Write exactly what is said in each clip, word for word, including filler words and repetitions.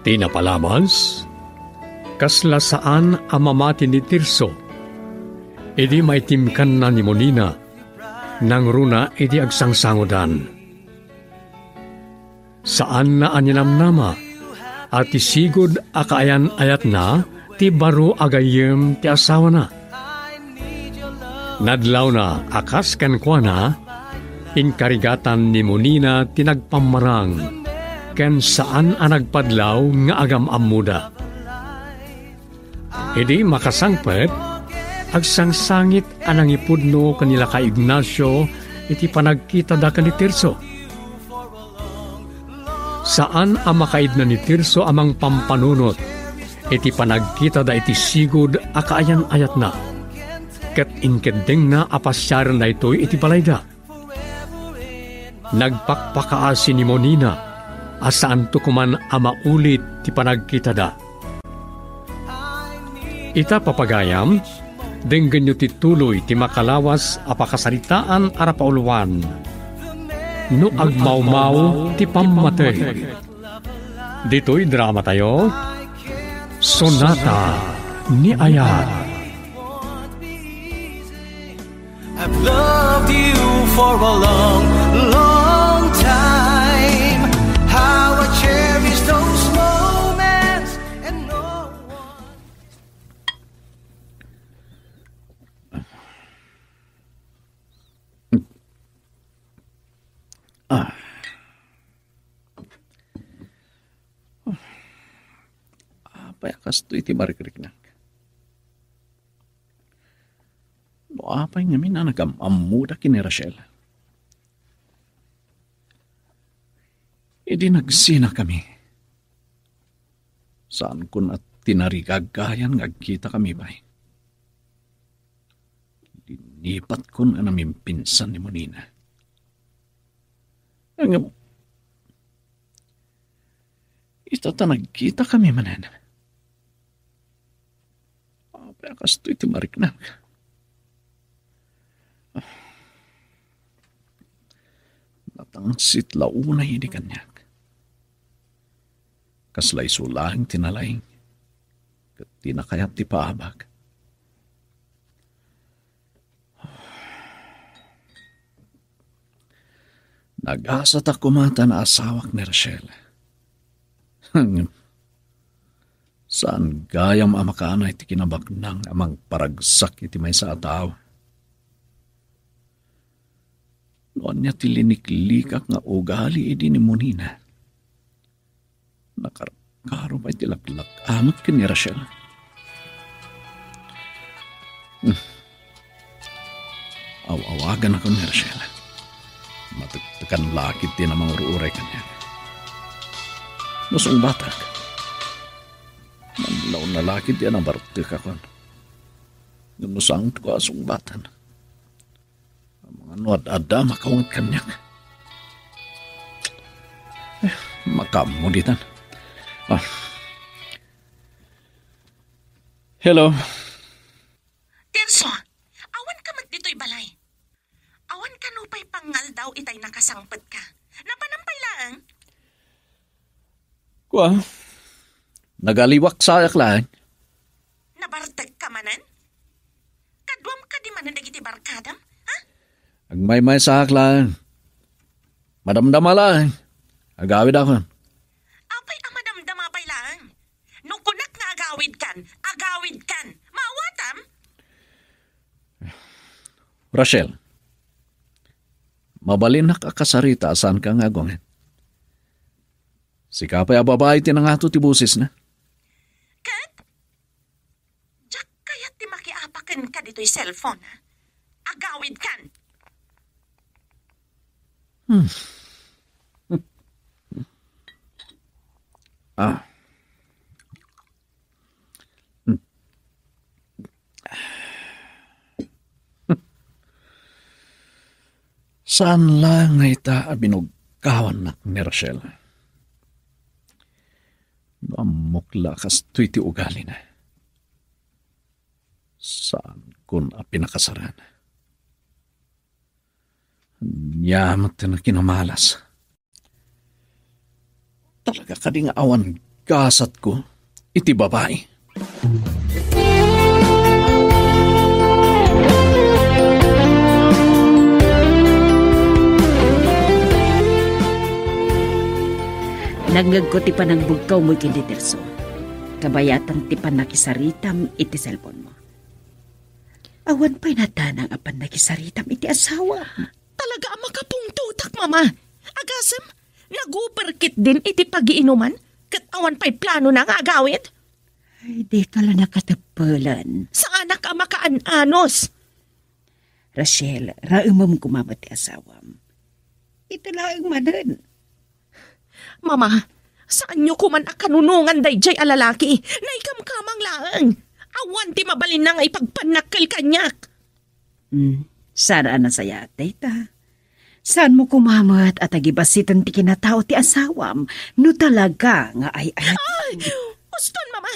Ti napalabas, kasla saan a mamati ni Tirso idi maitimkanna ni Monina, nangruna idi agsangsangodan. Saanna a ninamnama a ti sigud a kaayan-ayatna ti baro a gayyem ti asawana. Nadlawna a kas kenkuana, inkarigatan ni Monina ti nagpammarang ken saan a nagpadlaw nga agam-ammoda. Idi makasangpet, agsangsangit a nangipudno ken ni Lakay Ignacio iti panagkitada ken ni Tirso. Saan a makaidna ni Tirso a mangpampanunot iti panagkitada iti sigud a kaayan-ayatna, ket inkeddengna a pasiaren daytoy iti balayda. Nagpakpakaasi ni Monina a saanto koman a maulit ti panagkitada. Ita, papagayam, denggenyo ti tuloy ti makalawas a pakasaritaan a rapauluan. No agmawmaw ti pammatey. Ditoy dramatayo, Sonata ni Ayat. I've loved you for a long, long time. How I cherish those moments and no one. Ah. Apay a kastoy ti marikriknak? No apay ngamin a nagam-ammoda ken ni Rachel? Idi nagsinakami, saankon a tinarigagayan nga agkitakami pay. Linipatkon a namimpinsan ni Monina. Ngem, ita ta nagkitakami manen. Apay a kastoy ti mariknak? Natangsit la unay idi kaniak. Kasla isu laeng ti nalaing, ket dina kayat ti paabak. Nagasatak koma ta naasawak ni Rachel. Saan gayam a makaanay ti kinabaknang a mangparagsak iti maysa a tao? No ania ti liniklikak nga ugali idi ni Monina? Nakarkaro pay ti laklak-amek ken ni Rachel. Hmm. Aw-awaganakon ni Rachel. Matektekan la ketdi a mangur-uray kaniak. No sungbatak, manlaona la ketdi a nabartekakon. Ngem no saanko a sungbatan, amangan no ad-adda a makaunget kaniak. Eh, makaammo ditan. Ah. Hello. Tirso, awan ka met ditoy balay. Awan kano pay pangaldaw itay nakasangpetka. Napanam pay laeng? Kua, nagaliwaksaak laeng. Nabartekka manen? Kaduam kadi manen dagiti barkadam, ha? Agmaymaysaak laeng. Madamdama laeng. Agawidakon. Apay a madamdama pay laeng? No kunak nga agawidkan, agawidkan. Maawatam? Rachel, mabalinnak a kasarita a saanka nga agunget. Sika pay a babai ti nangato ti bosesna. Ket? Diak kayat ti makiapa kenka ditoy cellphone, ha? Agawidkan. Hmm. Ah. Hmm. Saan la nga ita a binugkawannak ni Rachel. No ammok la a kastoy ti ugalina. Saankon a pinakasarana. Ania met ti nakinamalas? Talaga kadi nga awan Kasatko iti babai. Nangngegko ti panangbugkawmo ken ni Tirso. Kabayatan ti pannakisaritam iti cellphone-mo. Awan pay nadanang a pannakisaritam iti asawa. Talaga a makapungtotak, Mama. Agasem, naguper ketdin iti pagiinuman, ket awan pay planona nga agawid? Ay, dika la nakateppelen. Saanak a makaan-anos. Rachel, raemem koma met ti asawam. Ita laeng manen. Mama, saanyo koman a kanunongan daydiay a lalaki. Naikamkamang laeng. Awan ti mabalinna nga ipagpannakkel kaniak. Hmm, saan a nasayaat dayta. Saanmo koma met a tagibasiten ti kinatao ti asawam no talaga nga ay-ayat. Ay! Uston, Mama!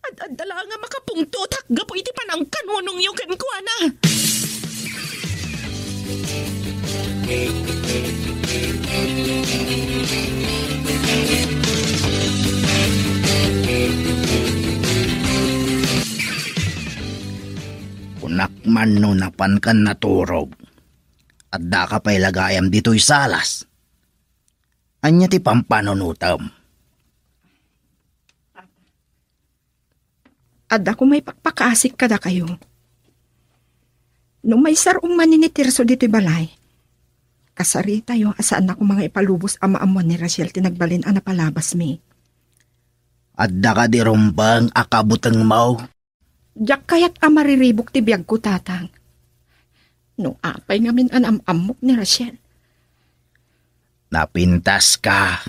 Ad-adda la nga makapungtotak gapu iti panangkanunongyo kenkuana. Kunak man no napankan naturog. Addaka pay la gayam ditoy salas. Ania ti pampanunotem? Adda koma ipakpakaasik kadakayo. No maisar-om man ni Tirso ditoy balay, kasaritayo a saanna koma nga ipalubos a maammuan ni Rachel ti nagbalin a napalabasmi. Adda kadi rumbeng a kabutengmo? Diak kayat a mariribuk ti biagko, Tatang. No apay ngamin a naam-ammok ni Rachel? Napintaska,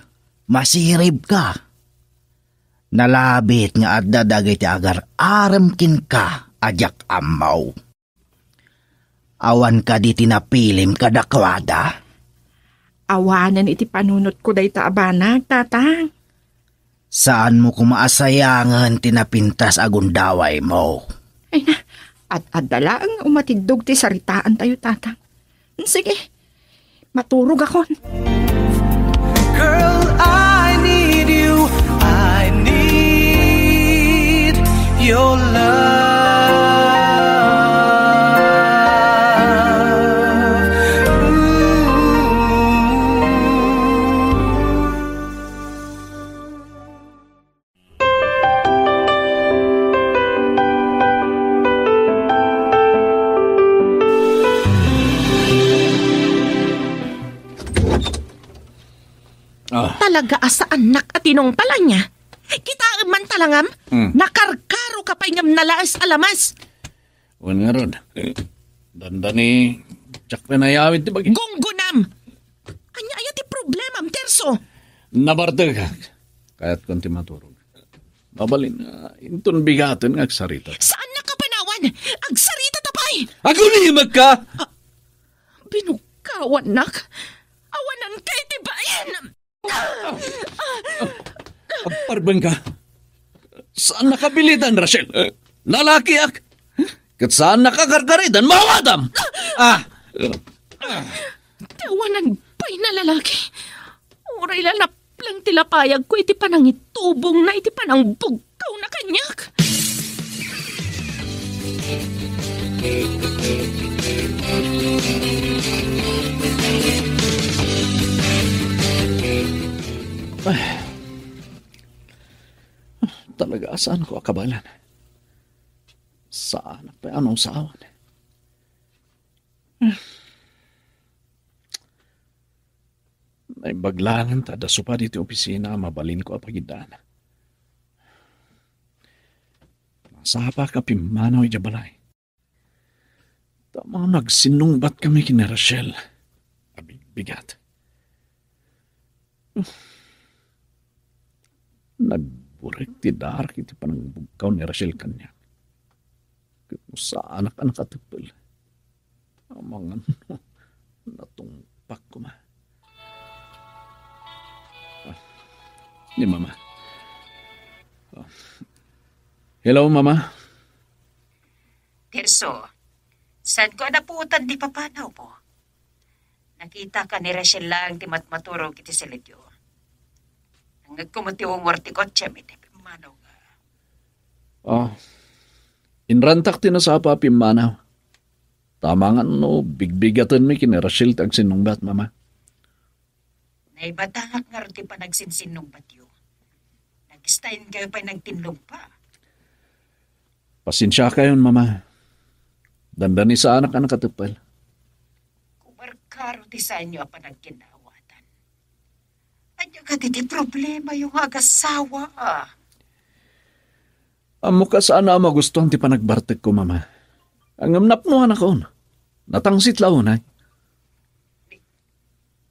masiribka. Nalabit nga adda dagiti agar-arem kenka a diak ammo. Awan kadi ti napilim kadakuada? Awanen iti panunotko dayta a banag, Tatang. Saanmo koma a sayangen ti napintas a gundawaymo. Ay na, ad-adda laeng nga umatiddog ti saritaantayo, Tatang. Sige, maturogakon. Girl, I need you. I need your love. Ooh. Ah. Talaga a saannak a tinungpalan niya. Kitaem man talangam, Hmm. nakarkaroka pay ngem nalaes a lamas. Wen ngarud, dandani, diak pay nayawid ti bagi. Gunggonam! Ania aya ti problemam, Tirso? Nabartekak. Kayatkon ti maturog. Mabalin, ah, inton bigaten nga agsarita. Saannaka panawan! Agsarita ta pay! Agulimekka! Ah, binugkawannak. Awananka iti bain! Agparbengka. Saannaka bilidan, Rachel. Lalakiak. Ket saannaka karkaridan, maawadam. Ah! Ti awanan pay a lalaki. Uray la naplang ti lapayagko iti panangitubongna iti panangbugkawna kaniak. Ay. Talaga a saanko a kabaelan. Saanak pay a nausawan. Naimbag laeng ta adda supadi iti opisina a mabalinko a pagidaan. Nasapak a pimmanaw idiay balay. Ta mano agsinnungbat kami ken ni Rachel a bigbigat. Nagburek ti darak iti panangbugkaw ni Rachel kaniak. Ket no saanak a nakateppel, amangan no natungpak koma. Ah, ni Mama. Ah. Hello, Mama. Tirso, saanko a napuotan ti papanawmo? Nakitaka ni Rachel laeng ti matmaturog iti silidyo. Ngegko met ti ungor ti kotsem iti pimmanaw nga. Ah, inrantak ti nasapa a pimmanaw. Tama nga no bigbigatenmi ken ni Rachel ti agsinnungbat, Mama. Naibatangak ngarud ti panagsinsinnungbatyo. Nag-style kayo pay nagtinlungpa. Pasensiakayon, Mama. Dandani saanak a nakateppel. Kumarkaro ti saanyo a panagkinnaawatan. Ania kadi ti problemayo nga agasawa? Ammok a saan a magustuan ti panagbartekko, Mama. Ngem napnoanakon. Natangsit la unay.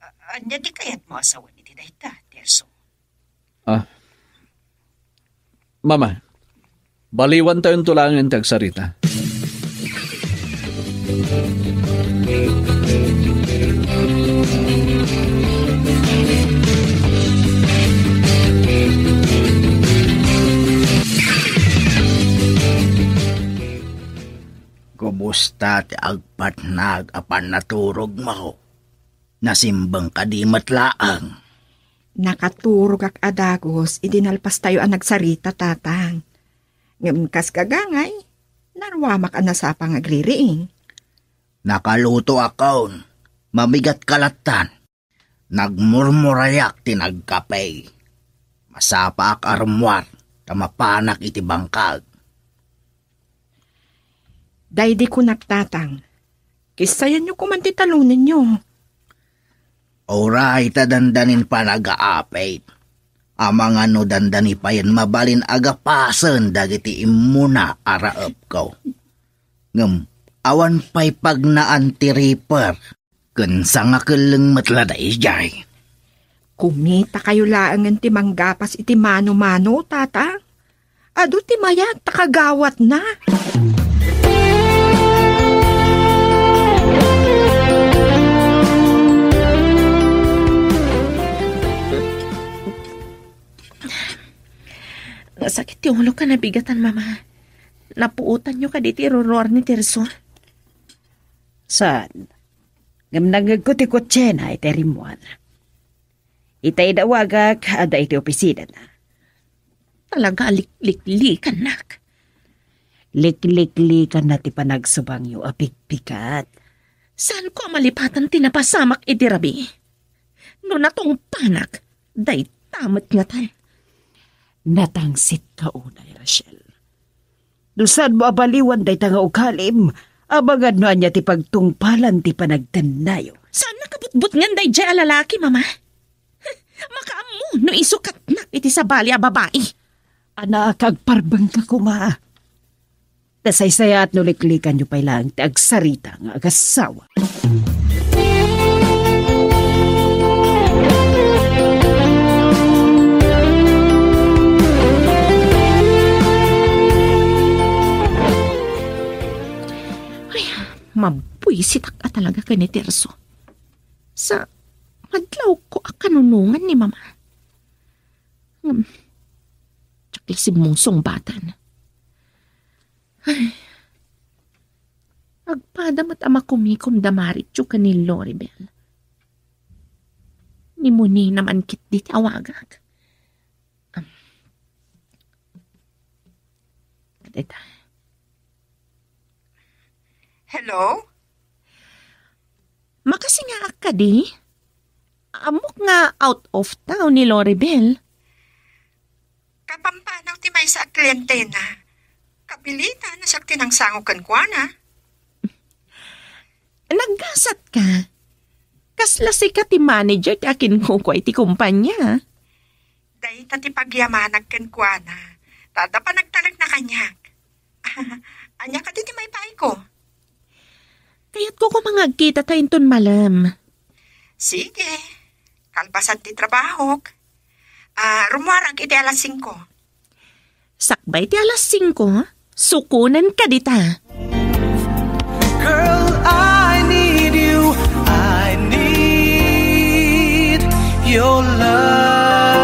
A-, ania ti kayatmo a sawen iti dayta, Tirso? Ah. Mama, baliwantayonto laengen ti agsarita. Kumusta ti agpatnag a pannaturogmo? Nasimbeng kadi met laeng? Nakaturogak a dagus idi nalpastayo a nagsarita, Tatang. Ngem kas gagangay, naruamak a nasapa nga agririing. Nakalutoakon. Mamigatka lattan. Nagmurmurayak ti nagkape. Masapaak a rummuar ta mapanak iti bangkag. Daydi kunak, Tatang. Kissayanyo koman ti talonenyo. Uray ta dandanin panagaapit. Amangan no dandani payen mabalin a gapasen dagiti immuna a raepko. Ngem awan pay pagnaan ti reaper. Ken sangakelleng met la daydiay. Kumitakayo laengen ti manggapas iti mano-mano, Tata. Adu ti mayat ta kagawatna. Nasakit ti ulok a nabigatan, Mama. Napuotanyo kadi ti ruruar ni Tirso? Saan? Ngem nangngegko ti kotsena iti rimmuar. Itay dawagak, adda iti opisinana. Talaga a likliklikannak. Likliklikanna ti panagsubangyo a bigbigat. Saanko a malipatan ti napasamak idi rabii? No natungpanak, dayta met ngatan. Natangsitka unay, Rachel. No saanmo a baliwan dayta nga ugalim, amangan no ania ti pagtungpalan ti panagtennayo. Saan nakabutbutngen daydiay a lalaki, Mama? Makaammo no isukatnak iti sabali a babai. Anak, agparbengka koma. Nasaysayaat no liklikanyo pay laeng ti agsarita nga agasawa. Ay, mabuisitak a talaga ken ni Tirso. Sa madlawko a kanunongan ni Mama. Ngem, diak la simmungsungbatan. Ay. Agpada met a makumikom da Maritio ken ni Loribel. Ni Monina man ketdi ti awagak. Am. Dayta. Hello? Makasingaak kadi? Ammok nga out of town ni Loribel. Kapampanaw ti maysa a klientena. Kapilitan a siak ti nangsango kenkuana. Naggasat ka. Kasla sika ti manager ti akinkukua iti kumpanya. Dayta ti pagyamanak kenkuana. Ta adda panagtalekna kaniak. Ania kadi ti maipaayko? Kayatko koma nga agkitata inton malem. Sige. Kalpasan ti trabahok. Ah, rummuarak iti alas singko. Sakbay ti alas singko, sukonen ka dita. Girl, I need you. I need your love.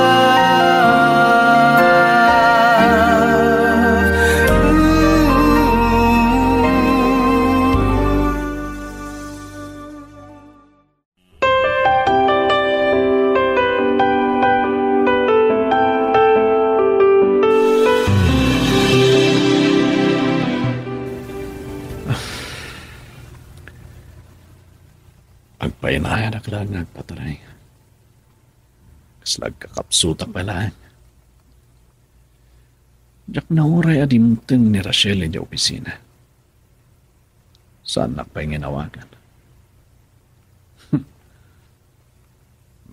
Ooh. Diak laeng nga agpataray. Kasla agkakapsutak pay laeng. Diak nauray a dimteng ni Rachel idiay opisina. Saannak pay nga inawagan.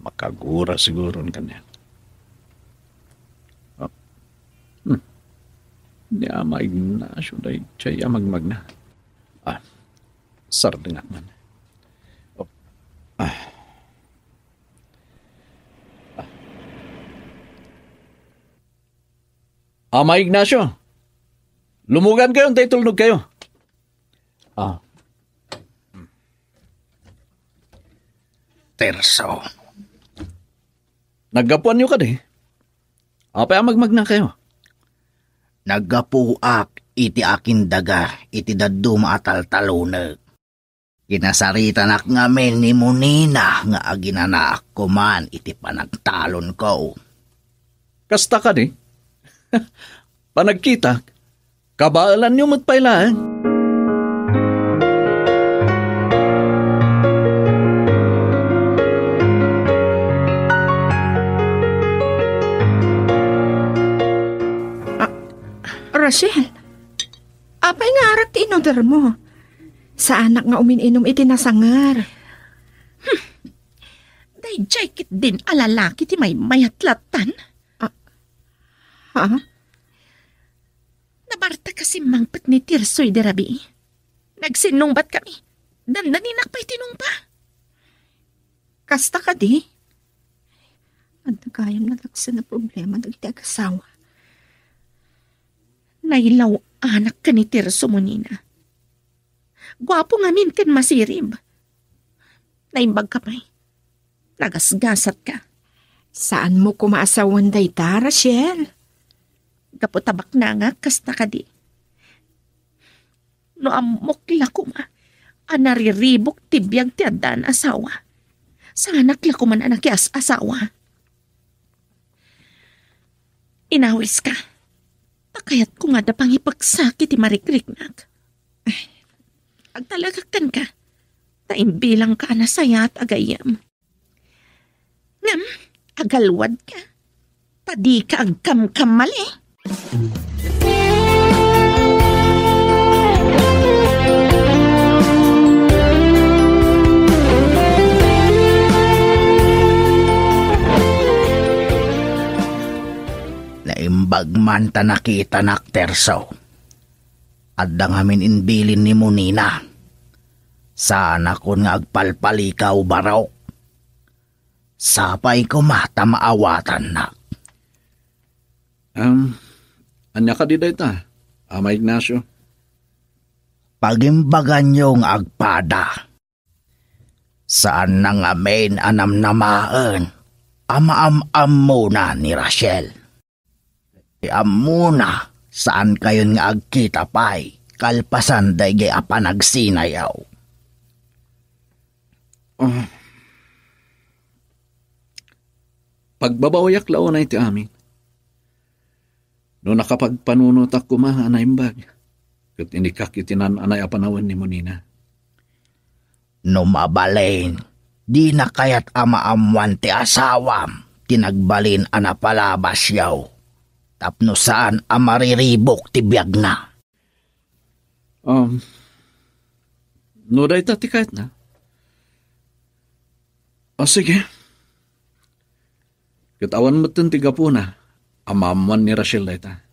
Makagura siguron kaniak. Ah, hmm. Ni Ama Ignacio daydiay a magmagna. Ah, sardengak man. Oh. Ah. Ah. Ama Ignacio, lumugankayo, ta itulnogkayo. Ah. Tirso. Naggapuanyo kadi? Apay a magmagnakayo? Naggapuak iti akindaga iti dadduma a taltalonek. Kinasaritanak ngamin ni Monina nga aginanaak koman iti panagtalonko. Kasta kadi? Panagkitak, kabaelanyo met pay laeng. Ah, Rachel, apay nga arak ti inudermo? Saanak nga umin-inum iti nasangar. Hmm. Daydiay ketdin a lalaki ti maymayat lattan. Ah, ha? Nabartek a simmangpet ni Tirso idi rabii. Nagsinnungbatkami. Dandaninak pay ti nungba. Kasta kadi? Adda gayam nalaksan a problema dagiti agasawa. Nailaw-anak ken ni Tirso, Monina. Guapo ngamin ken masirib. Naimbagka pay. Nagasgasatka. Saanmo koma a sawen dayta, Rachel? Gapu ta baknangak, kasta kadi. No ammok la koma a nariribuk ti biag ti addaan a asawa, saanak la koman a nakias-asawa. Inawiska. Ta kayatko nga adda pangipeksak iti marikriknak. Ay, agtalekak kenka. Ta imbilangka a nasayaat a gayyem. Ngem, agalwadka. Ta dika agkamkamali. Naimbag man ta nakitanak, Tirso. Adda ngamin imbilin ni Monina. Saanakon nga agpalpalikaw, barok. Sapay koma ta maawatannak. Am, ania kadi dayta, Ama Ignacio? Pagimbaganyo nga agpada. Saanna ngamin a namnamaen a maam-ammona ni Rachel. Ti ammona, saankayon nga agkita pay kalpasan daydiay a panagsinayaw. Ah. Pagbabaoyak la unay ti amin. No nakapagpanunotak koma a naimbag, ket inikak iti naan-anay a panawen ni Monina. No mabalin, dina kayat a maammoan ti asawam ti nagbalin a napalabasyo tapno saan a mariribuk ti biagna. Um, no dayta ti kayatna, o sige. Ket awan metten ti gapuna a maammoan ni Rachel dayta.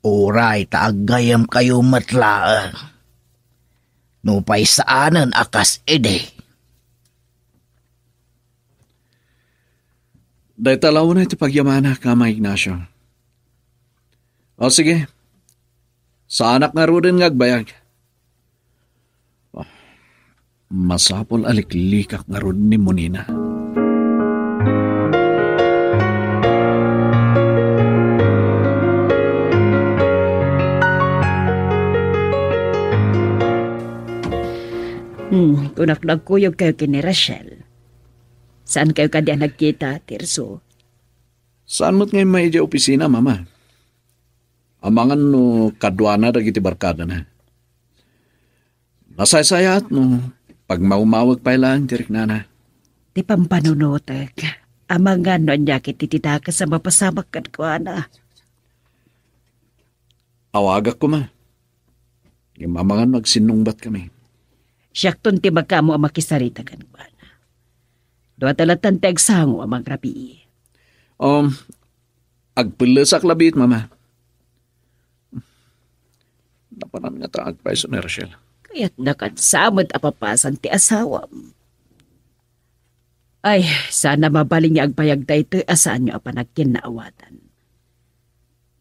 Uray ta aggayemkayo met laeng. Nupay saanen a kas idi. Dayta la unay ti pagyamanak, Ama Ignacio. O sige, saanak ngaruden nga agbayag. Ah, masapul a liklikak ngarud ni Monina. Hmm, kunak no agkuyogkayo ken ni Rachel. Saankayo kadi a nagkita, Tirso? Saan met nga immay idiay opisina, Mama. Amangan no kaduana dagiti barkadana. Nasaysayaat no Pagmawmawag pay laeng ti riknana. Ti pampanunotek, amangan no ania ket iti dakes a mapasamak kenkuana. Awagak koma. Ngem amangan no agsinnungbatkami. Siakton ti makaammo a makisarita kenkuana. Dua ta lattan ti agsango a mangrabii. Um, agpellesak labiit, Mama. Napanan ngata agpayso ni Rachel. Kayatna ket sa met a papasan ti asawam. Ay, saan a mabalin nga agbayag daytoy a saanyo a panagkinnaawatan.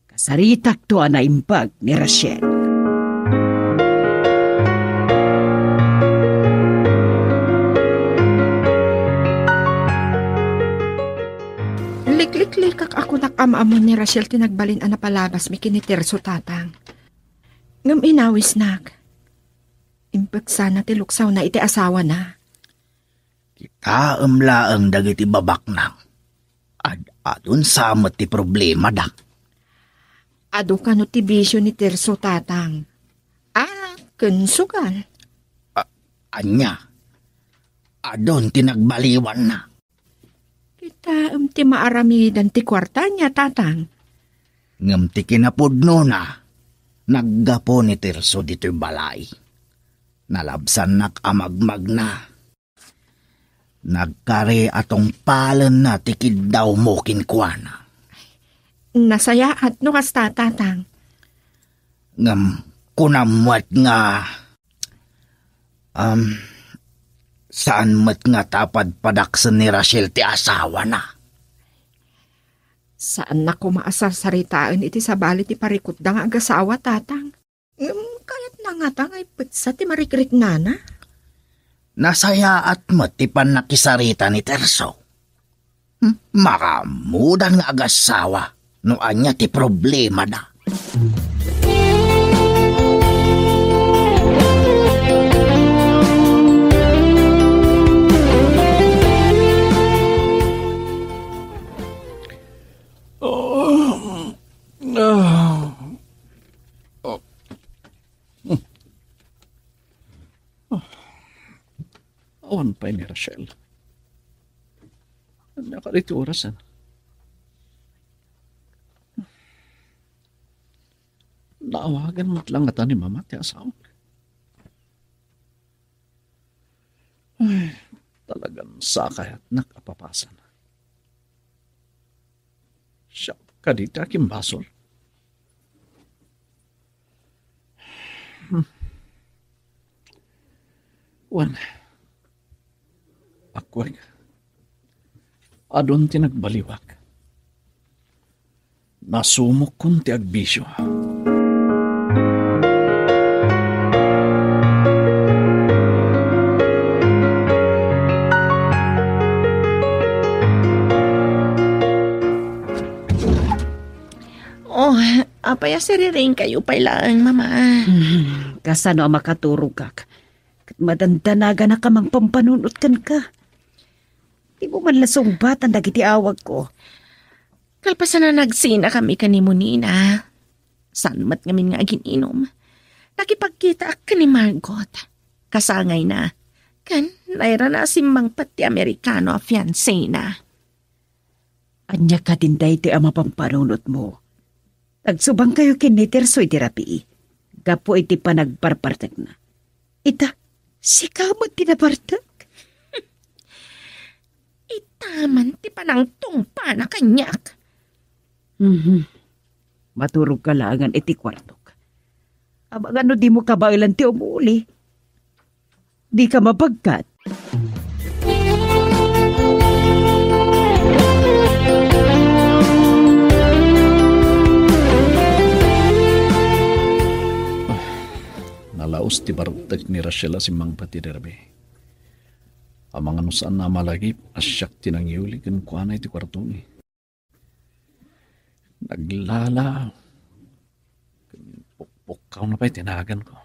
Kasaritakto a naimbag ni Rachel. Likliklikak a kunak a maammo ni Rachel ti nagbalin a napalabasmi ken ni Tirso, Tatang. Ngem inawisnak. Imbag sana ti luksawna iti asawana. Kitaem laeng dagiti babaknang. Ad-adun sa met ti problemada. Adu kano ti bisio ni Tirso, Tatang? Ah, ken sugal. A-, ania? Adun ti nagbaliwanna. Kitaem ti maaramidan ti kuartana, Tatang. Ngem ti kinapudnona, naggapu ni Tirso ditoy balay. Nalabsannak a magmagna. Nagkari a tungpalenna ti kiddawmo kenkuana. Nasayaat no kasta, Tatang. Ngem kunam met nga, um, saan met nga ta padpadaksen ni Rachel ti asawana. Saanna koma a sarsaritaen iti sabali ti parikutda nga agasawa, Tatang. Ngem kayatna ngata nga ipetsa ti marikriknana? Nasayaat met ti pannakisarita ni Tirso. Hmm? Makaammodan nga agasawa no ania ti problemada. Oh. Ah. Oh. Hmm. Ah. Awan pay ni Rachel. Ania kadi ti orasen? Naawagan met la ngata ni Mama ti asawak. Ay, talagan sa kayatnak a papasan. Siak kadi ti akimbasol? Hmm. Wen, agkuek, adun ti nagbaliwak. Nasumokkon ti agbisio. Oh, apay a siriring kayo pay laeng, Mama? Hmm, kasano a makaturogak? Ket madandanaganak a mangpampanunot kenka. Dimo man la sungbatan dagiti awagko. Kalpasan a nagsinakami ken ni Monina, saan met ngamin nga agin-inum, nakipagkitaak ken ni Margot, kasangayna, ken nairana a simmangpet ti Amerikano a fiancéna. Ania kadin daytoy a mapampanunotmo? Agsubangkayo ken ni Tirso iti rabii gapu iti panagparpartekna. Ita, sika met ti napartek? Ita man ti panangtungpana kaniak. Mhm. Maturogka laengen iti kuartok. Amangan no dimo kabaelan ti umuli. Dika mabagkat. Nalaus ti bartek ni Rachel a simmangpet ti derby. Amangan no saanna a malagip a siak ti nangyuli kenkuana iti kuartona. Naglala. Pukpukkawna pay ti naganko.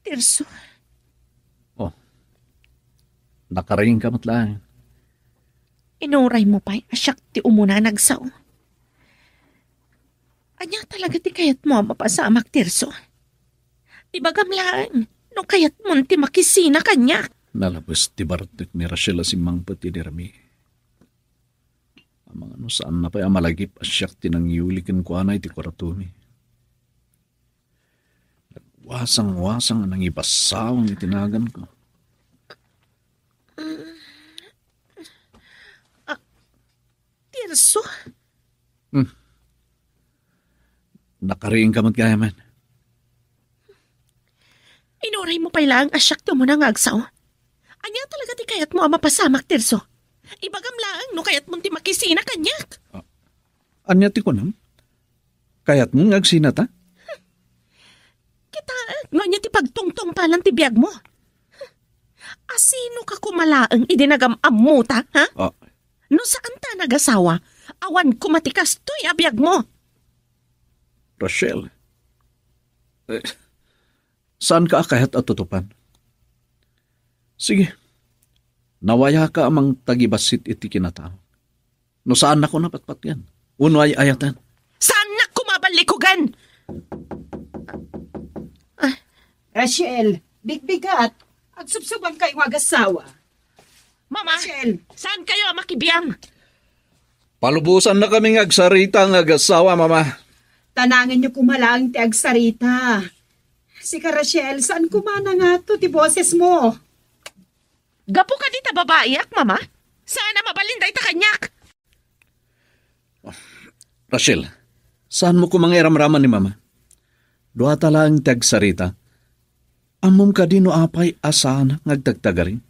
Tirso. Oh. Nakariingka met laeng. Inuraymo pay a siak ti umuna a nagsao. Ania talaga ti kayatmo a mapasamak, Tirso? Ibagam laeng no kayatmon ti makisina kaniak. Nalabes ti bartek ni Rachel a simmangpet idi rami. Amangan no saanna pay a malagip a siak ti nangyuli kenkuana iti kuartomi. Nagwasangwasang a nangibasawang iti naganko. Ah, Tirso? Hmm. Nakariingka met gayamen. Inuraymo pay laeng a siak ti umuna nga agsao. Ania talaga ti kayatmo a mapasamak, Tirso? Ibagam laeng no kayatmon ti makisina kaniak. Ah, ania ti kunam? Kayatmo nga agsinata? Kitaek no ania ti pagtungtungpalan ti biagmo. Asino ka koma laeng idi nagam-ammota, ha? Ah. No saan ta nagasawa, awan koma ti kastoy a biagmo. Rachel, eh, saanka a kayat a tutupan? Sige, nawayaka a mangtagibassit iti kinatao. No saannak a patpatgen, wenno ay-ayaten. Saannak koma a ballikugen! Ah. Rachel, bigbigat, agsubsubangkayo nga agasawa. Mama, Rachel. Saankayo a makibiang? Palubosannakami nga agsarita nga agasawa, Mama. Tanangenyo koma laeng ti agsarita. Sika, Rachel, saan koma a nangato ti bosesmo? Gapu kadi ta babaiak, Mama? Saan a mabalin dayta kaniak? Rachel, saanmo koma nga iramraman ni Mama? Duata laeng ti agsarita. Ammom kadi no apay a saan nga agtagtagari?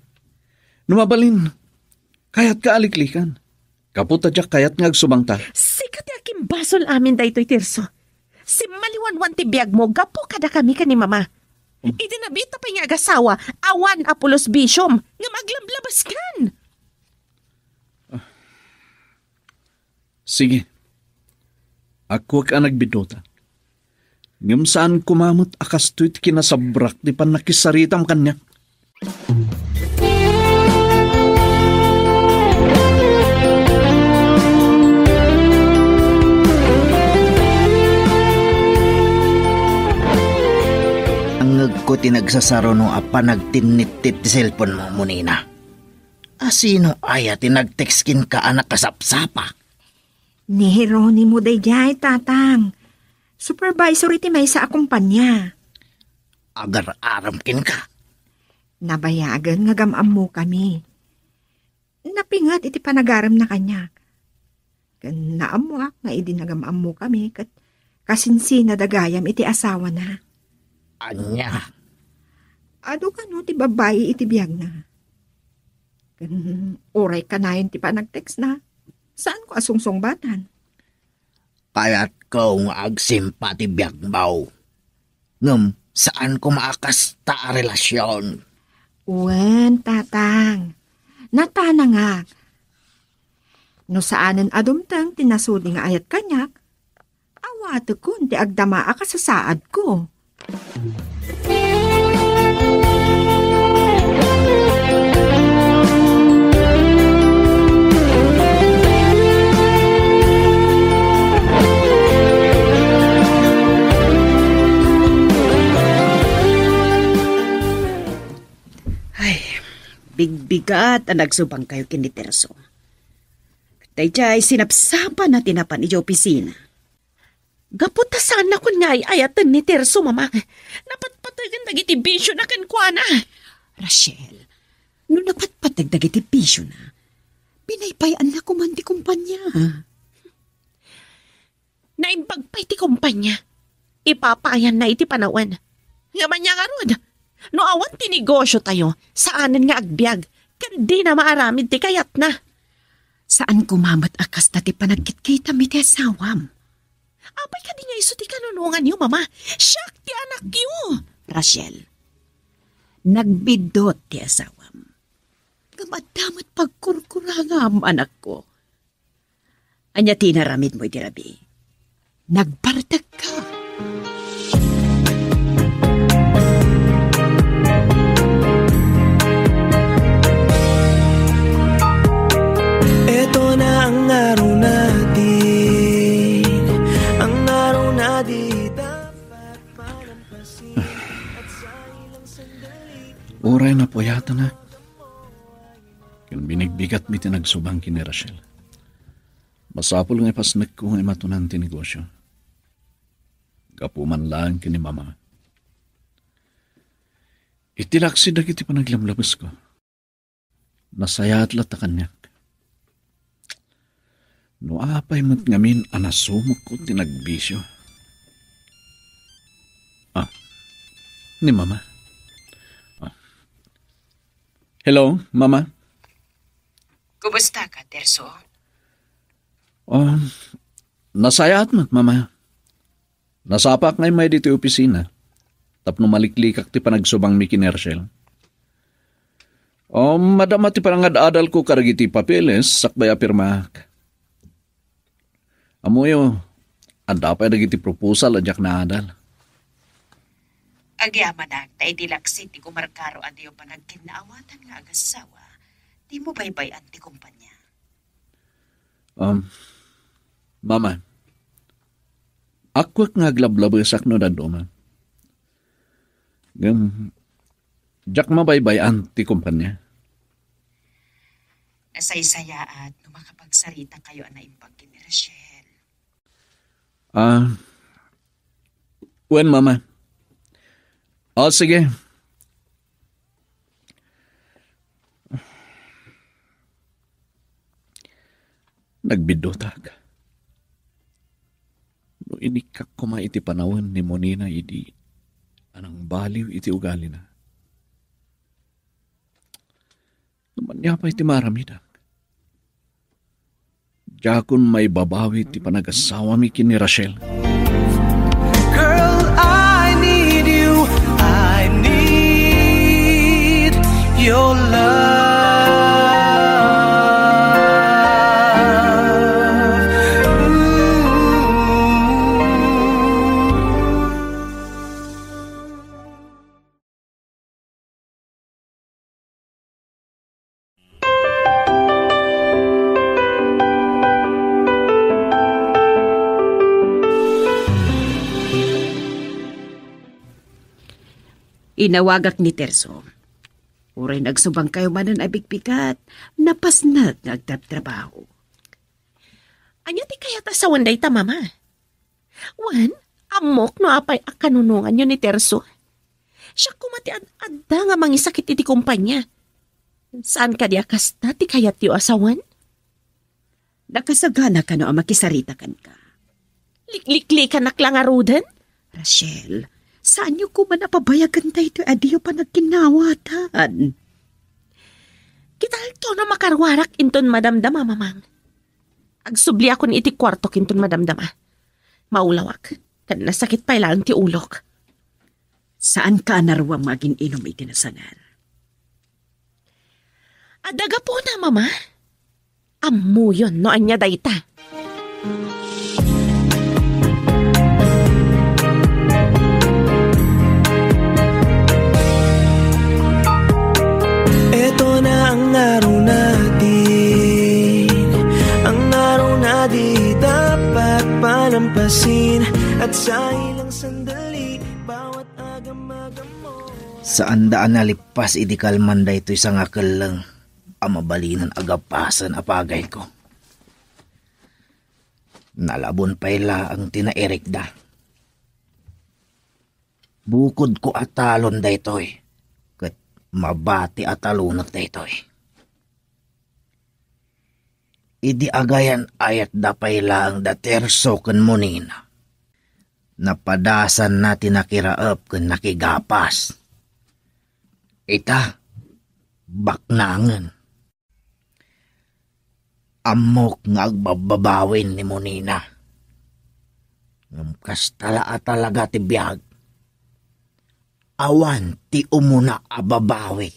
No mabalin, kayatka a liklikan. Gapu ta diak kayat nga agsubangta. Sika ti akimbasol amin daytoy, Tirso. Simmaliwanwan ti biagmo gapu kadakami ken ni Mama. Hmm. Idi nabiitta pay nga agasawa, awan a pulos bisiom ngem aglablabaskan. Ah. Sige. Agkuak a nagbiddota. Ngem saan koma met a kastoy ti kinasabrak ti pannakisaritam kaniak. Nangngegko ti nagsasaruno a panagtinnittit ti cellphone-mo, Monina. Asino aya ti nag-text kenka a nakasapsapa? Ni Jeronimo daydiay, Tatang. Supervisor iti maysa a kompania. Agar-aramkenka? Nabayagen nga agam-ammokami. Napinget iti panagaremna kaniak. Ken naammoak nga idi nagam-ammokami ket kasinsinada gayam iti asawana. Ania? Adu kano ti babbai iti biagna. Ken uray kanayon ti panag-textna, saanko a sungsungbatan. Kayatko nga agsimpa ti biagmo. Ngem saan koma a kasta a relasion. Wen, Tatang. Natanangak. No saanen a dumteng ti nasudi nga ayat kaniak, awatekon ti agdama a kasasaadko. Ay, bigbigat a nagsubangkayo ken ni Tirso. Daydiay sinapsapana ti napan idiay opisina. Gapu ta saannakon nga ay-ayaten ni Tirso, Mama. Napatpategen dagiti bisiona kenkuana. Rachel, no napatpateg dagiti bisiona, pinaypayaanna koman ti kompania. Naimbag pay ti kompania. Ipapaayanna iti panawen. Ngem ania ngarud? No awan ti negosiotayo, saanen nga agbiag, ken dina maaramid ti kayatna. Saan koma met a kasta ti panagkitkitam iti asawam. Apay kadi nga isu ti kanunonganyo, Mama? Siak ti anakyo! Rachel, nagbiddut ti asawam. Ngem adda met pagkurkurangam, anakko. Ania ti inaramidmo iti rabii? Nagbartekka. Eto na ang araw natin, ang araw Uray napuyatanak ken binigbigatmi ti nagsubang ken ni Rachel, masapul nga ipasnekko nga imatunan ti negosio. Gapu man laeng ken ni Mama. Iti laksi dagiti panaglamlabesko, nasayaat latta kaniak. No apay met ngamin a nasumokko ti nagbisio. Ah, ni Mama. Ah. Hello, Mama. Kumusta ka, Terso? Um, nasayaat met, Mama. Nasapak nga immay ditoy opisina tapno maliklikak ti panagsubangmi ken ni Rachel. Um, madama ti panangad-adalko kadagiti papeles sakbay a pirmaak. Ammoyo, adda pay dagiti proposal a diak naadal. Agyamanak ta idi laksi ti kumarkaro a diyo panagkinnaawatan nga agassawa, dimo baybay-an ti kumpanya. Um, Mama, akuek nga aglablabesak no dadduma. Ngem, diak mabaybay-an ti kumpanya. Nasaysayaat no makapagsarita kayo a naimbag ken ni Rachel. Ah, wen, Mama. O, sige. Nagbiddutak. No inikkak koma iti panawen ni Monina idi a nangbaliw iti ugalina. Ngem ania pay ti maaramidak? Diakon maibabawi ti panagasawami ken ni Rachel. Girl, I need you. I need your love. Ooh. Inawagak ni Terso. Uray nagsubangkayo manen a bigbigat, napasnek nga agtrabtrabaho. Ania ti kayat a sawen dayta, Mama? Wen, ammok no apay a kanunonganyo ni Terso. Siak koma ti ad-adda nga mangisakit iti kumpanya. Saan kadi a kasta ti kayatyo a sawen? Nakasagana kano a makisarita kenka? Likliklikanak la ngaruden? Rachel, saanyo koma a pabayagen daytoy a diyo panagkinnawatan. Kita alto no makaruarak inton madamdama, Mamang. Agsubliakon iti kuartok inton madamdama. Maulawak, ken nasakit pay laeng ti ulok. Saanka a naruam nga agin-inum iti nasangan? Adda gapuna, Mama. Ammoyon no ania dayta. Ito na ang araw natin, ang araw na di dapat palampasin, at sa ilang sandali, bawat agam-agam mo. Saanda a nalippas idi kalman daytoy sangakelleng a mabalinen a gapasen a pagayko. Nalabon pay laeng ti nairikda. Bukodko a talon daytoy, ket mabati a talonek daytoy. Idi agayan-ayatda pay laeng da Terso ken Monina, napadasanna ti nakiraep ken nakigapas. Ita, baknangen. Ammok nga agbabbabawi ni Monina. Ngem kasta la a talaga ti biag. Awan ti umuna a babawi.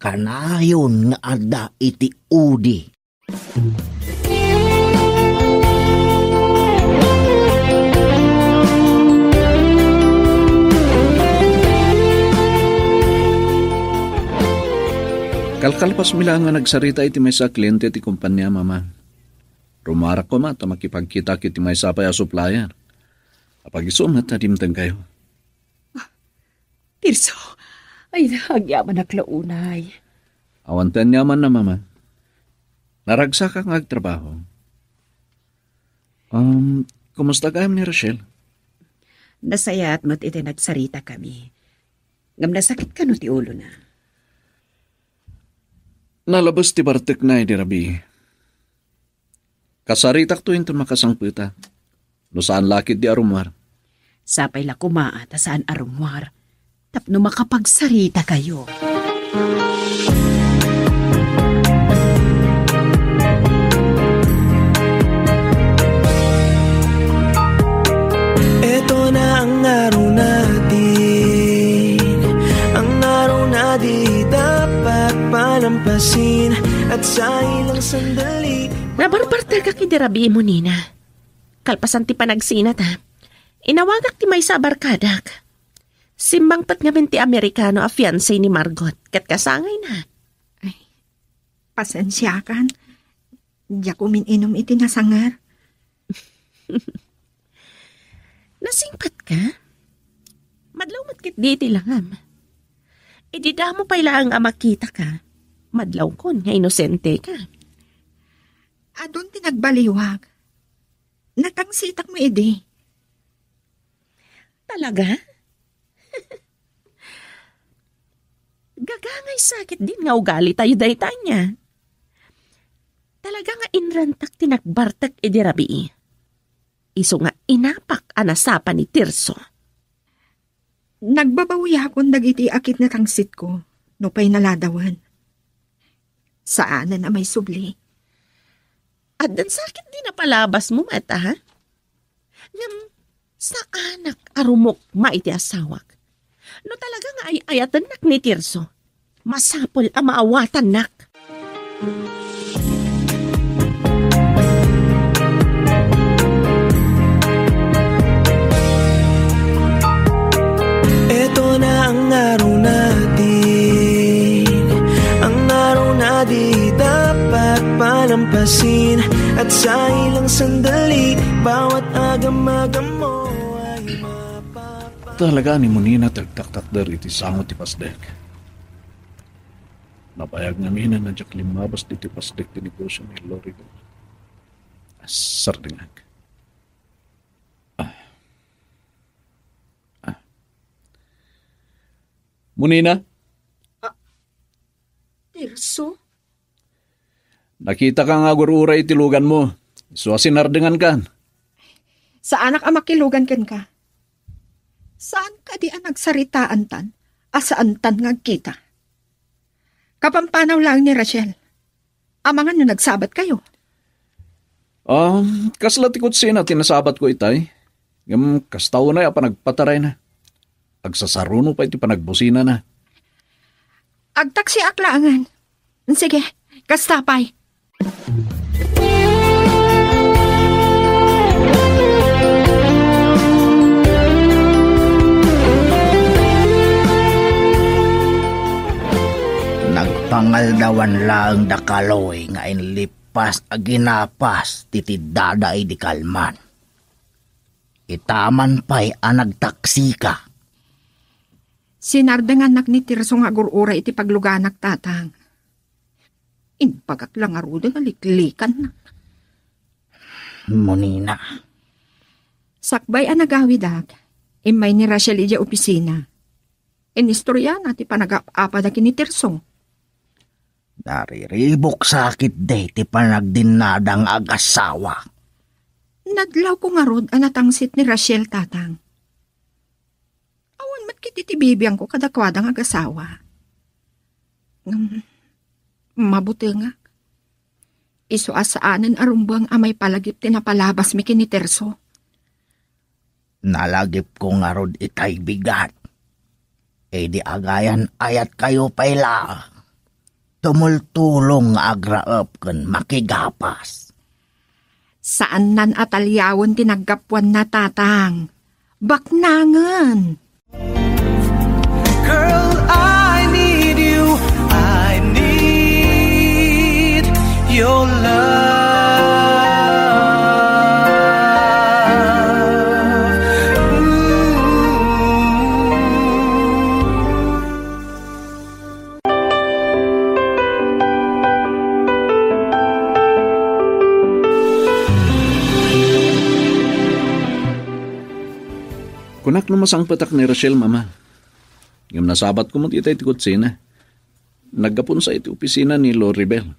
Kanayon nga adda iti udi. Kalkalpasmi laeng nga nagsarita iti maysa a kliente ti kompania, Mama. Rumarak koma ta makipagkitak iti maysa pay a supplier. Apag-isu met a dimtengkayo. Tirso, ay, agyamanak la unay. Awan ti aniamanna, Mama. Naragsakak nga agtrabaho. Um, kumusta gayam ni Rochelle? Nasayaat met iti nagsaritakami. Ngem nasakit kano ti ulona? Nalabes ti bartekna idi rabii. Kasaritakto inton makasangpeta. No saan la ketdi a rummuar. Sapay la koma ta saan a rummuar. Tapno makapagsaritakayo. Ito na ang araw natin, ang araw na di dapat palampasin, at sa ilang sandali. Nabarbartekak idi rabii, Monina. Kalpasan ti panagsinat, ha? Inawagak ti maysa a barkadak. Simmangpet ngamin ti Amerikano a fiancé ni Margot, ket kasangayna. Ay, pasensiakan. Diak umin-inum iti nasangar. Nasingpet ka? Madlaw met ketdi ti langam. Idi damo pay laeng a makita ka, madlawkon nga inosente ka. Adun ti nagbaliwak. Natangsitak mo idi. Talaga? Gagangay sakit din nga ugali tayo dayta ania. Talaga nga inrantak ti nagbartek idi rabii. Isu nga inapak a nasapa ni Tirso. Nagbabawiakon dagiti akit nga tangsitko, nupay naladawen. Saanen a maisubli. Addan sakit di napalabas mo, Mata, ha? Ngem, saanak a rumukma iti asawak. No talaga nga ay-ayatennak ni Tirso, masapul a maawatannak. Ito na ang araw natin, ang araw na di dapat palampasin, at sa ilang sandali, bawat agam-agam mo ay mapapa- Talaga ni Monina ti agtaktakder iti sango ti pasdek. Nabayag ngamin a diak limmabas ditoy pasdek ti negosio ni Lorigo. Sardengak. Ah. Ah. Monina? Ah, Tirso? Nakitaka nga agur-uray iti luganmo. Isu a sinardengankan. Saanak a makilugan kenka. Saan kadi a nagsaritaantan a saantan nga agkita? Kapampanaw laeng ni Rachel. Amangan no nagsabatkayo. Ah, kasla ti kutsina ti nasabatko itay. Ngem kasta unay a panagpatarayna. Agsasaruno pay ti panagbusinana. Agtaksiak laengen. Sige, kasta pay. Nagpangaldawan laeng da Kaloy nga inlippas a ginapas ti tiddada idi kalman. Itaman pay a nagtaksika. Sinardengannak ni Tirso nga agur-uray iti pagluganak, Tatang. Imbagak la ngaruden a liklikannak. Monina. Sakbay a nagawidak, immay ni Rachel idiay opisina. Inistoriana ti panagap-apada ken ni Tirso. Nariribuk sakit daytoy panagdinnada nga agasawa. Nadlawko ngarud a natangsit ni Rachel, Tatang. Awan met ketdi ti bibiangko kadakuada nga agasawa. Ngem, mabutengak. Isu a saanen a rumbeng a maipalagip ti napalabasmi ken ni Tirso. Nalagipko ngarud itay bigat. Idi agayan ayatkayo pay laeng, tumultulong nga agraep ken makigapas. Saannan a taliawen ti naggapuanna, Tatang. Baknangen. Girl, I need you. I need your love. Ooh. Anak no masangpetak ni Rachel, Mama. Ngem nasabatko met itay ti kotsina. Naggapunsa iti opisina ni Loribel.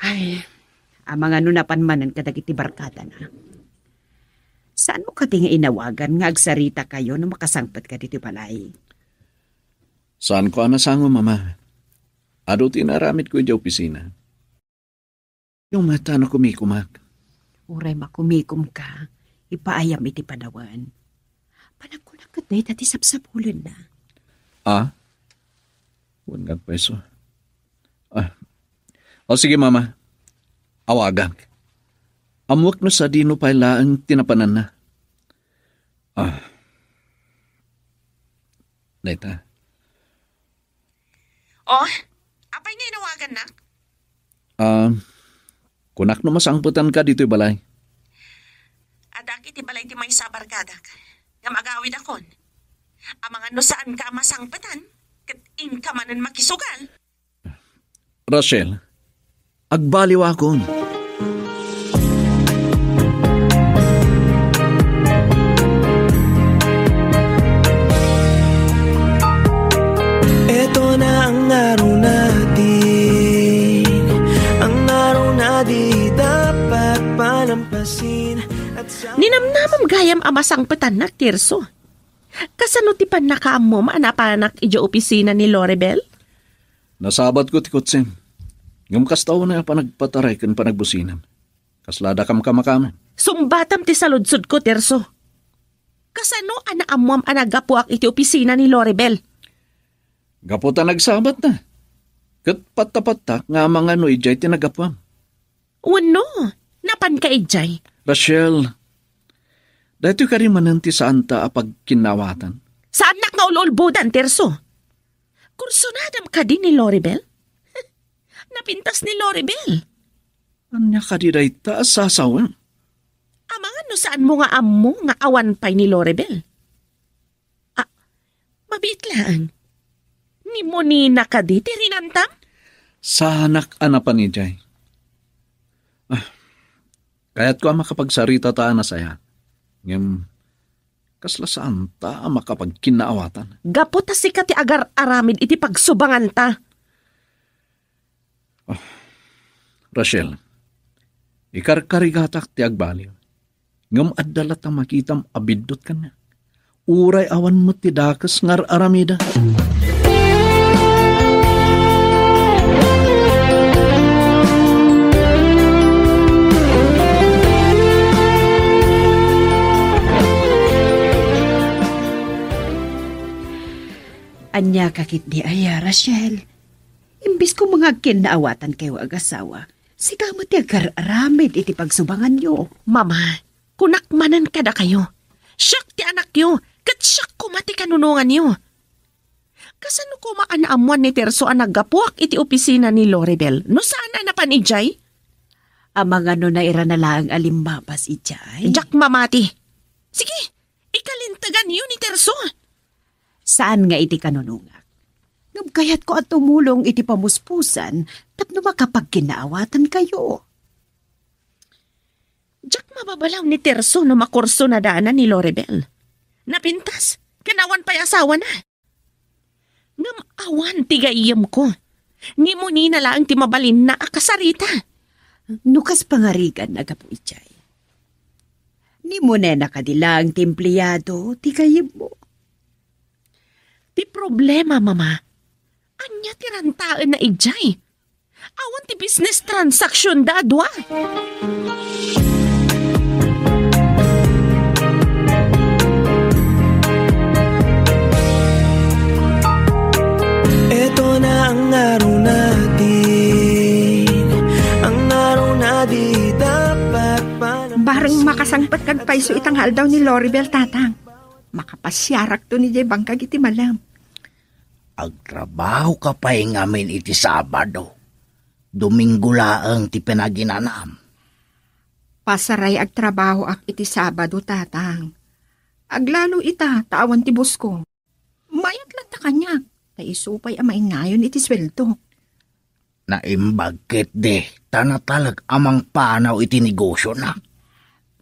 Ay, amangan no napan manen kadagiti barkadana. Saanmo kadi nga inawagan nga agsarita kayo no makasangpet ka ditoy balay? Saanko a nasango, Mama. Adu ti inaramidko idiay opisina. Ngem ta nakumikumak. Uray makumikom ka, ipaayam iti panawen. Panagkunak ket dayta ti sapsapulenna. Ah? Wen nga agpayso. Ah. O sige, Mama. Awagak. Ammoak no sadino pay laeng ti napananna. Ah. Dayta. Oh, apay nga inawagannak? Ah, kunak no masangpetanka ditoy balay. Addaak iti balay ti maysa a barkadak. Ngem agawidakon. Amangan no saanka a masangpetan, ket inka manen makisugal. Rachel, agbaliwakon. Ito na ang araw natin, ang araw na di dapat palampasin. Ninamnamam gayam a masangpetannak, Tirso. Kasano ti pannakaammom a napanak idiay opisina ni Loribel? Nasabatko ti kotsem. Ngem kasta unay a panagpataray ken panagbusinam. Kasla dakam kamakaman. Sungbatam ti saludsodko, Tirso. Kasano a naammoam a naggapuak iti opisina ni Loribel? Gapu ta nagsabatna. Ket patta-pattak nga amangan no idiay ti naggapuam. Wenno, napanka idiay? Rachel, daytoy kadi manen ti saanta a pagkinnaawatan? Saannak nga ululbodan, Tirso. Kursunadam kadi ni Loribel? Napintas ni Loribel. Ania kadi dayta a sasawen? Amangan no saanmo nga ammo nga awan pay ni Loribel. Ah, mabiit laeng. Ni Monina kadi ti rinantam? Saanak a napan idiay. Ah, kayatko a makapagsarita ta a nasayaat. Ngem, kasla saanta a makapagkinnaawatan. Gapu ta sika ti agar-aramid iti pagsubanganta. Ah, Rachel, ikarkarigatak ti agbaliw. Ngem adda latta makitam a biddut kaniak. Uray awan met ti dakes nga ar-aramida. Ania ka ketdi aya, Rachel? Imbes ko nga agkinnaawatan kayo agassawa, sika met ti agar-aramid iti pagsubanganyo. Mama, kunak manen kadakayo. Siak ti anakyo, ket siak koma ti kanunonganyo. Kasano koma a naammuan ni Tirso a naggapuak iti opisina ni Loribel no saan a napan idiay? Amangan no nairana laeng a limmabas idiay? Diak mamati. Sige, ikalinteganyo ni Tirso. Saan nga iti kanunongak. Ngem kayatko a tumulong iti pamuspusan tapno makapagkinnaawatan kayo. Diak mababalaw ni Tirso no makursunadana ni Loribel. Napintas, ken awan pay asawana. Ngem awan ti gayyemko. Ni Monina laeng ti mabalinna a kasarita. No kas pangarigan a gapu idiay. Ni Monina kadi laeng ti empleyado ti gayyemmo. Ti problema, Mama, ania ti rantaenna idiay? Awan ti business transaction da a dua. Ito na ang araw natin, ang araw na di dapat palampas. Bareng makasangpet kad payso ita nga aldaw ni Loribel, Tatang. Makapasiarakto ni jay bangkag iti malem. Agtrabaho ka pay ngamin iti Sabado. Domingo laeng ti pinaginanam. Pasaray agtrabahoak iti Sabado, Tatang. Aglalo ita, ta awan ti busko. Mayat latta kaniak, ta isu pay a mainnayon iti sueldo. Naimbag ketdi, ta natalek a mangpanaw iti negosiona.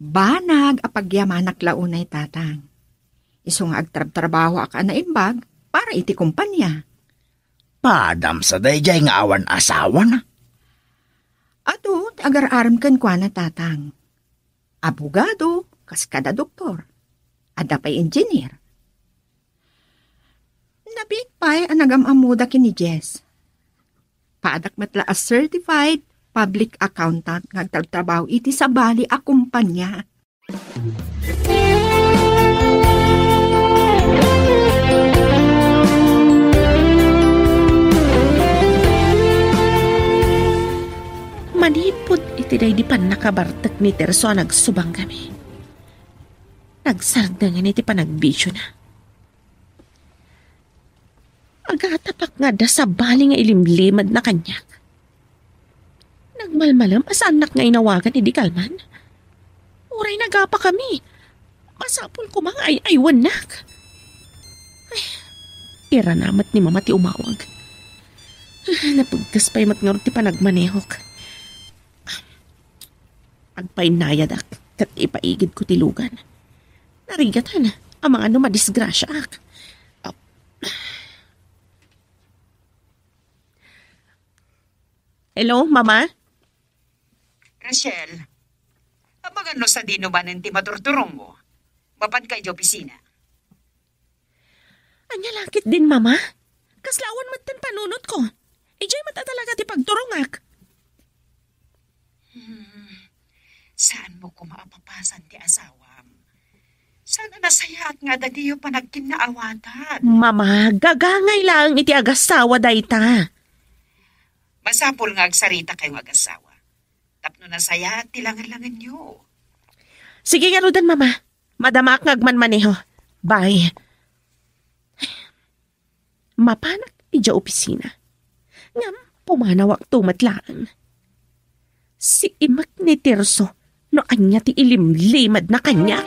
Banag a pagyamanak la unay, Tatang. Isu nga agtrabtrabahoak a naimbag para iti kompania. Padam sa daydiay nga awan asawana? Adu ti agar-arem kenkuana, Tatang. Abogado, kas kada doktor. Adda pay engineer. Nabiit pay a nagam-ammoda ken ni Jess. Paadak met la a certified public accountant nga agtrabtrabaho iti sabali a kompania. Manipud iti daydi pannakabartek ni Terso a nagsubanggami, nagsardengen iti panagbisiona. Agatapak nga adda sabali nga ilimlimedna kaniak. Nagmalmalem a saannak nga inawagan idi kalman. Uray nagapakami, masapul koma nga ay-aywannak. Ay, iranamet ni Mama ti umawag. Ah, napugtas pay met ngarud ti panagmanehok. Agpainayadak ket ipaigidko ti lugan. Narigatan, amangan no madisgrasiaak. Ah. Hello, Mama? Rachel, amangan no sadino manen ti maturturongmo. Mapanka idiay opisina. Ania la ketdin, Mama? Kasla awan metten panunotko. Idiay met a talaga ti pagturongak. Hmm, saanmo koma a papasan ti asawam. Saan a nasayaat nga adda diyo panagkinnaawatan? Mama, gagangay laeng iti agasawa dayta. Masapul nga agsarita kayo nga agasawa. Tapno nasayaat ti langen-langenyo. Sige ngaruden, Mama. Madamaak nga agmanmaneho. Bye. Mapanak idiay opisina. Ngem pumanawakto met laeng. Siimek ni Tirso no ania ti ilimlimedna kaniak.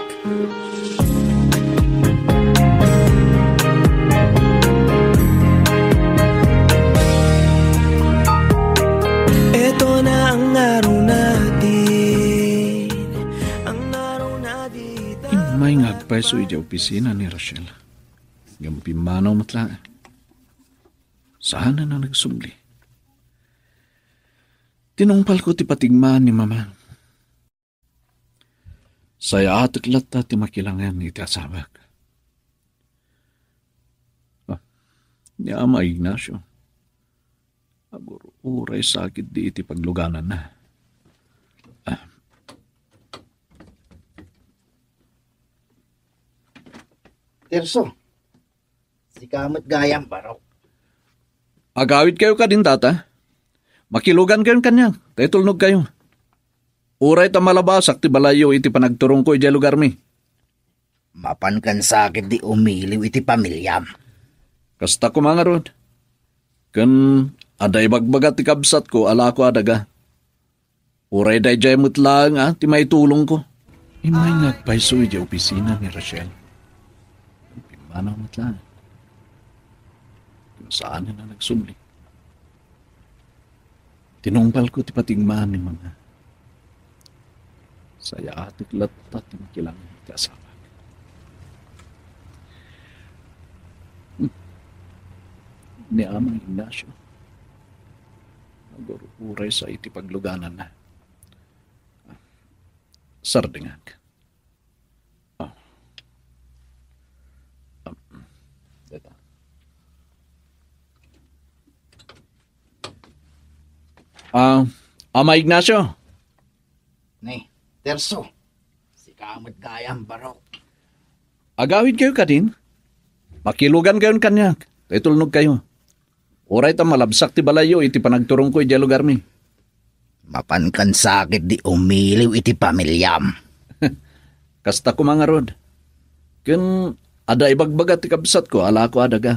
Eto na ang araw natin, ang araw na di tayo. Immay nga agpayso idiay opisina ni Rachel. Ngem pimmanaw met laeng. Saan a nagsubli. Tinungpalko ti patigmaan ni Mama. Sayaatek latta ti makilangen iti asawak. Ah, ni Ama Ignacio, agur-uray sakit di iti paglugananna. Ah. Tirso, sika met gayam, barok. Agawidkayo kadin, Tata. Makilugankayon kaniak, ta itulnogkayo. Uray ta malabasak ti balayyo iti panagturongko idiay lugarmi. Mapankan sakit di umiliw iti pamiliam. Kasta koma ngarud. Ken adda ibagbaga ti kabsatko a lako a daga. Uray daydiay met laeng a ti maitulongko. Immay nga agpayso idiay opisina ni Rachel. Pimmanaw met laeng. Saan a nagsubli. Tinungpalko ti patigmaan ni Mama. Sayaatek latta ti makilangen iti asawak. Hmm. Ni Amang Ignacio, agur-uray sa iti paglugananna. Sardengak. Ah. Ah, deta. Ah, Ama Ignacio. Ni, Terso. Sika met gayam, barok. Agawidkayo kadin. Makilugankayon kaniak. Ta itulnogkayo. Uray ta malabsak ti balayyo iti panagturongko idiay lugarmi. Mapankan sakit di umiliw iti pamiliam. Kasta koma ngarud. Ken adda ibagbaga ti kabsatko a lako a daga.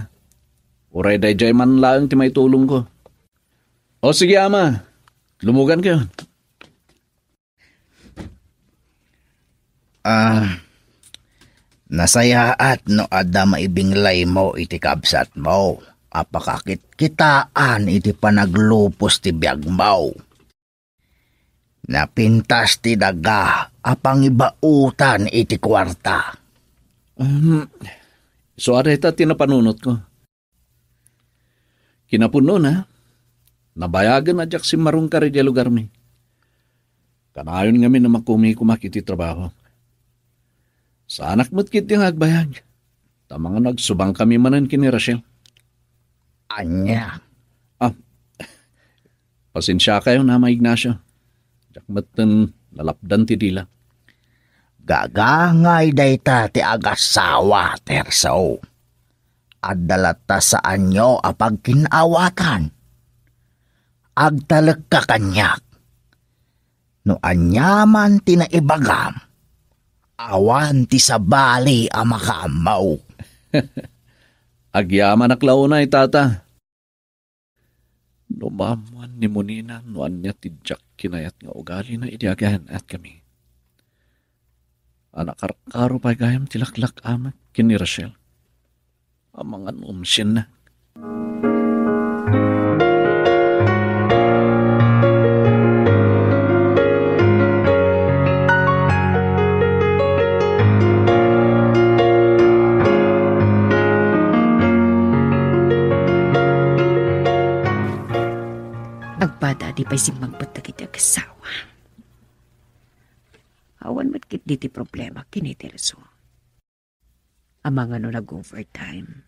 Uray daydiay man laeng ti maitulongko. O sige, Ama. Lumugankayon. Ah, nasayaat no adda maibinglaymo iti kabsatmo a pakakitkitaan iti panaglupos ti biagmo. Napintas ti daga a pangibaotan iti kuarta. Um, isu a dayta ti napanunotko. Kinapunona, nabayagen a diak simmarungkar idiay lugarmi. Kanayon ngamin a makumikoma iti trabaho. Saanak met ketdi nga agbayag. Ta amangan no agsubangkami manen ken ni Rachel. Ania? Ah, pasensiakayon, Ama Ignacio. Diak metten nalapdan ti dila. Gagangay dayta ti agasawa, Terso. Adda latta saanyo a pagkin-awatan. Agtalekka kaniak. No aniaman ti naibagam, awan ti sabali a makaammo. Agyamanak la unay, Tata. No maammoan ni Monina no ania ti diak kinayat nga ugalina idi agayan-ayatkami. A nakarkaro pay gayam ti laklak-amek ken ni Rachel. Amangan no umsienna. Agpada a di pay simmangpet dagiti agassawa. Awan met ketdi ti problema ken ni Terso. Amangan no nag-overtime.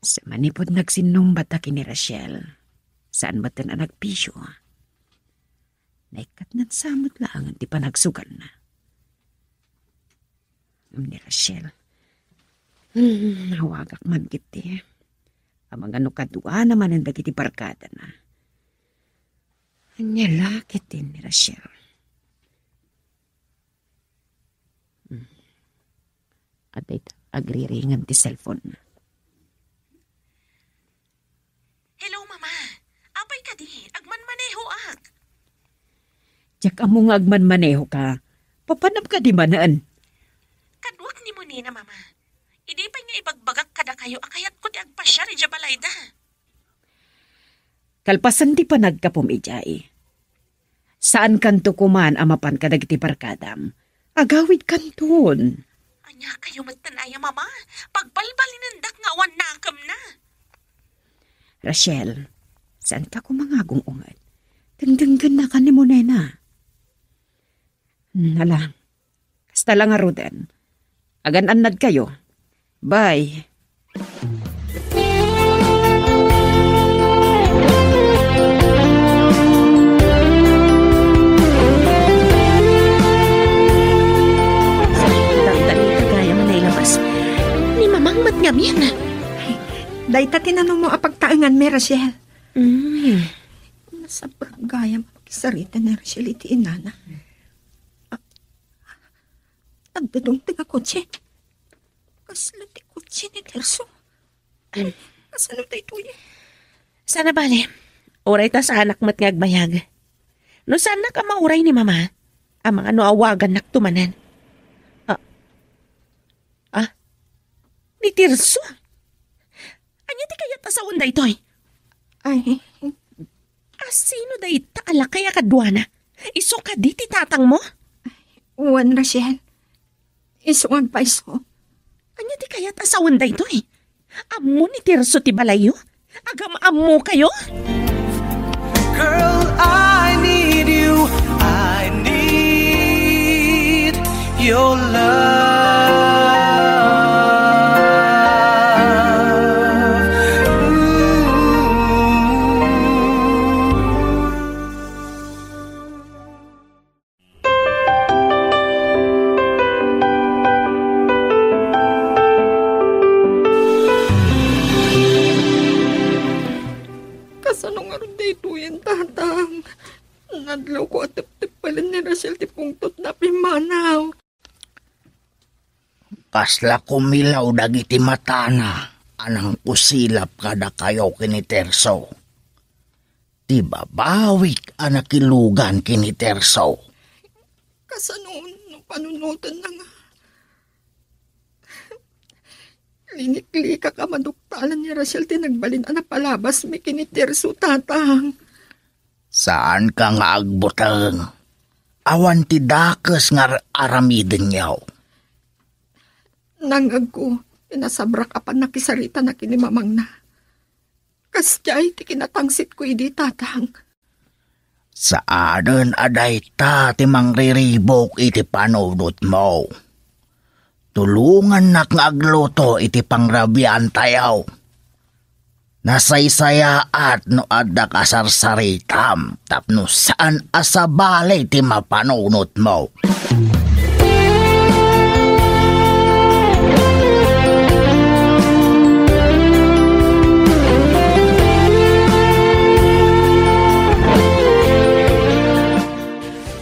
Sa manipud nagsinnumbat a ken ni Rachel, saan metten a nagbisio. Naikkatnan sa met laengen ti panagsugalna. Ni Rachel, hmm, nawagak man ketdi. Amangan no kaduana manen dagiti barkadana. Ania la ketdi ni Rachel? Hmm. Adda ita, agriringen ti cellphone-na. Hello, Mama. Apay kadi? Agmanmanehoak. Diak ammo nga agmanmanehoka. Papanam kadi manen? Kaduak ni Monina, Mama. Idi pay nga ibagbagak kadakayo a kayatko ti agpasiar idiay balayda. Kalpasan ti panagkapum idiay, saankanto koman a mapan kadagiti barkadam. Agawidkanton. Ania kayo metten aya, Mama? Pagbalbalinendak nga awan nakemna. Rachel, saanka koma nga agung-unget. Dengdenggennakan ni Monina. Hmm, ala. Kasta la ngaruden. Agan-annadkayo. Bye. Dandan ita gayam a nailabas. Ni Mamang met ngamin. Ay, dayta ti nanumo a pagtaenganmi, Rachel. Mm. Nasabbak gayam a pakisarita ni Rachel iti inana. Adda dungteng a kotse. Kasla ti kotse ni Terso. Ay, kasano daytoy? Saan a bale, uray ta saanak met nga agbayag. No saannak a mauray ni Mama, amangan no awagannakto manen. Ah. Ah? Ni Terso? Ania ti kayat a sawen daytoy? Ay. A sino dayta a lakay a kaduana? Isu kadi ti tatangmo? Wen, Rachel. Isu nga agpayso. Ania ti kayat a sawen daytoy? Ammo ni Terso ti balayyo? Agam-ammokayo? Girl, I need you. I need your love. Ooh. Kasano ngarud daytoyen, Tatang? Nadlawko a tepteppelen ni Rachel ti pungtotna a pimmanaw. Kasla kumilaw dagiti matana a nangkusilap kadakayo ken ni Terso. Ti babawik a nakilugan ken ni Terso. Kasano no panunotenna nga liniklikak a maduktalan ni Rachel ti nagbalin a napalabasmi ken ni Terso, Tatang? Saanka nga agbuteng. Awan ti dakes nga ar-, aramidenyo. Nangngegko ti nasabrak a pannakisaritana ken ni mamangna. Kasdiay ti kinatangsitko idi, Tatang. Saanen a dayta ti mangriribuk iti panunotmo. Tulongannak nga agluto iti pangrabiaantayo. Nasaysayaat no adda kasarsaritam tapno saan a sabali ti mapanunotmo.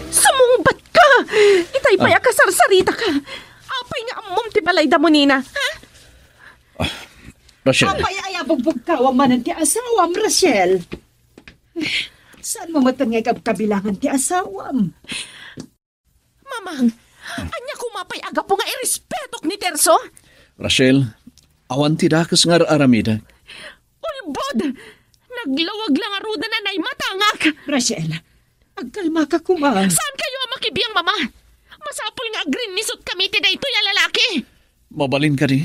Sumungbat ka! Itay pay a kasarsaritaka! Apay nga ammom ti balayda, Monina? Ha? Ah, Rachel. Apay aya bugbugtawam manen ti asawam, Rachel? Saanmo met nga ikabkabilangan ti asawam? Mamang, ania koma pay a gapu nga irespetok ni Terso? Rachel, awan ti dakes nga ar-aramidek. Ulbod! Naglawag la ngaruden a naimatangak! Rachel, agkalmaka koma. Saankayo a makibiang, Mama? Masapul nga agrinnisot kami ti daytoy a lalaki. Mabalin kadi?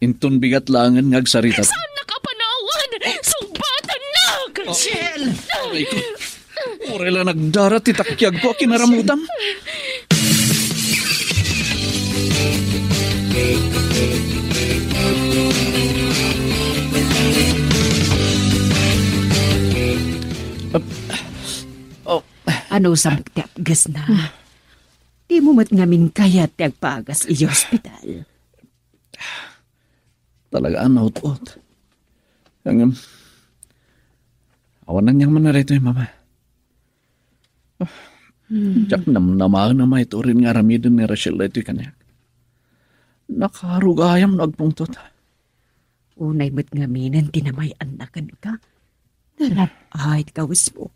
Inton bigat laengen nga agsarita. Saannak a panawan! Sungbatannak! Rachel! Aray ko. Uray la nagdara ti takiagko a kinaramutam. Oh. Anusam ti apgasna? Dimo met ngamin kayat ti agpaagas idiay ospital? Talaga a naut-ot. Ngem, awan aniaman daytoy, Mama. Ah, hmm. Diak namnamaen a maitured nga aramiden ni Rachel daytoy kaniak. Nakarugayam no agpungtot. Unay met ngaminen ti namay-anna kenka. Narap-ay ti kawesmo.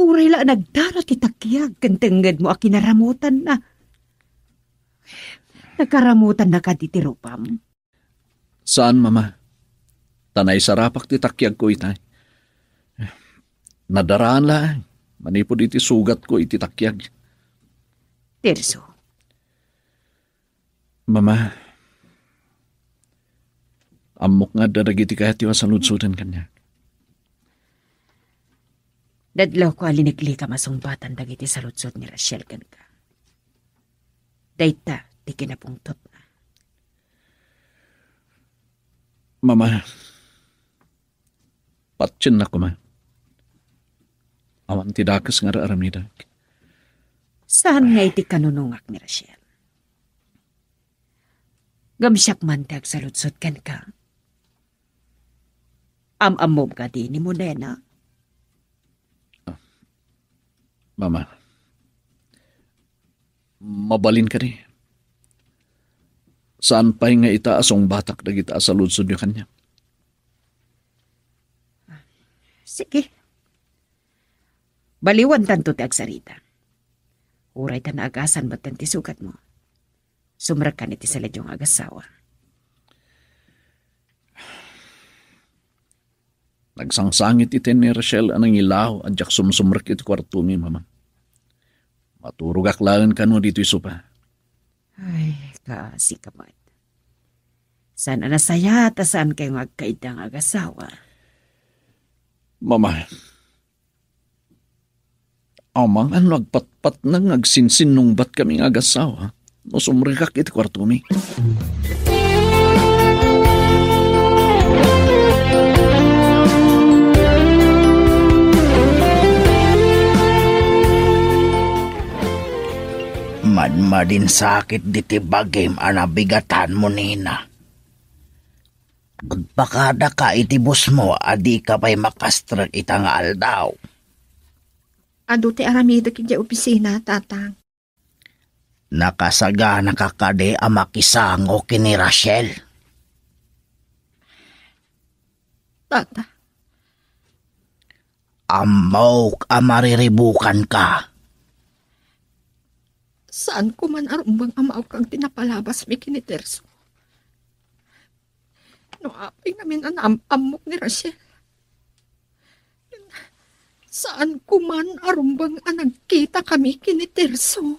Uray la a nagdara ti takiag ken tengngedmo a kinaramutanna. Nakaramutannaka diti rupam? Saan, Mama. Ta naisarapak ti takiagko itay. Nadaraan laeng manipud iti sugatko iti takiag. Terso. Mama, ammok nga adda dagiti kayatyo a saludsoden kaniak. Dadlawko a liniklikam a sungbatan dagiti saludsod ni Rachel kenka. Dayta ti kinapungtotna. Mama, patiennak koma. Awan ti dakes nga ar-aramidek. Saan nga iti kanunongak ni Rachel? Ngem siak man ti agsaludsod kenka. Am-ammom kadi ni Monena? Ah, Mama, mabalin kadi. Saan pay nga ita a sungbatak dagita a saludsodyo kaniak? Sige. Baliwantanto ti agsarita. Uray ta naagasan metten ti sugatmo. Sumrekkan iti saledyo nga agassawa. Nagsangsangit iti ni Rachel a nangilaw a diak sumsumrek iti kuartomi, Mama. Maturogak laeng kano ditoy sopa. Ay, kaasi ka met. Saan a nasayaat a saankayo nga agkaiddang agassawa? Mama, amangan no agpatpatnang nga agsinsinnungbat kami nga agassawa no sumrekak iti kuartomi. Madmadinsakit diti bagim a nabigatan, Monena. Agpakadaka iti busmo a dika pay makastrek ita nga aldaw. Adu ti aramidek idiay opisina, Tatang. Nakasaganaka kadi a makisango ken ni Rachel? Tata. Ammok a mariribukanka. Saanko man a rumbeng a maawkag ti napalabasmi ken ni Terso. No apay ngamin a naam-ammok ni Rachel. Saanko man a rumbeng a nagkita kami ken ni Terso.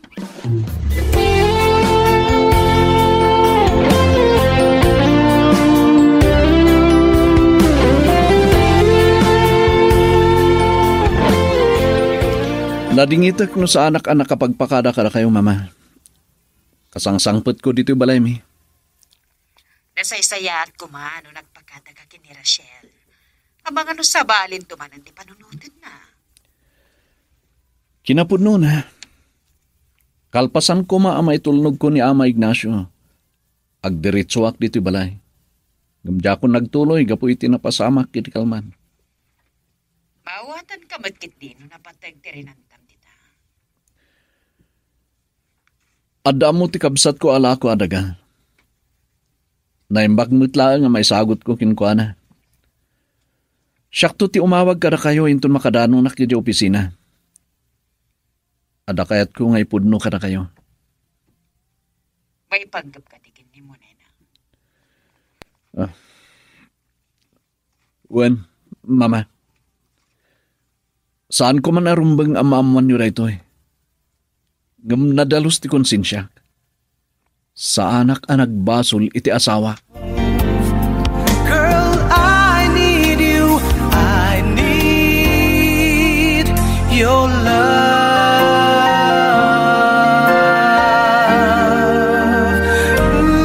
Nadingitek no saanak a nakapagpakada kadakayo, Mama. Kasangsangpetko ditoy balaymi. Nasaysayaat koma no nagpakadaka ken ni Rachel. Amangan no sabalinto manen ti panunotenna. Kinapudnona, kalpasan koma a maitulnogko ni Ama Ignacio, agdiretsoak ditoy balay. Ngem diakon nagtuloy gapu iti napasamak iti kalman. Maawatanka met ketdi no napateg ti rinantam dita. Adda ammo ti kabsatko a lako a daga. Naimbag met laeng a maisagutko kenkuana. Siakto ti umawag kadakayo inton makadanonak idiay opisina. Adda kayatko nga ipudno kadakayo. Maipanggep kadi ken ni Monena? Ah. Wen, Mama. Saanko man a rumbeng a maammoanyo daytoy. Ngem nadalus ti konsensiak. Saanak a nagbasol iti asawak. Girl, I need you. I need your love. Ooh.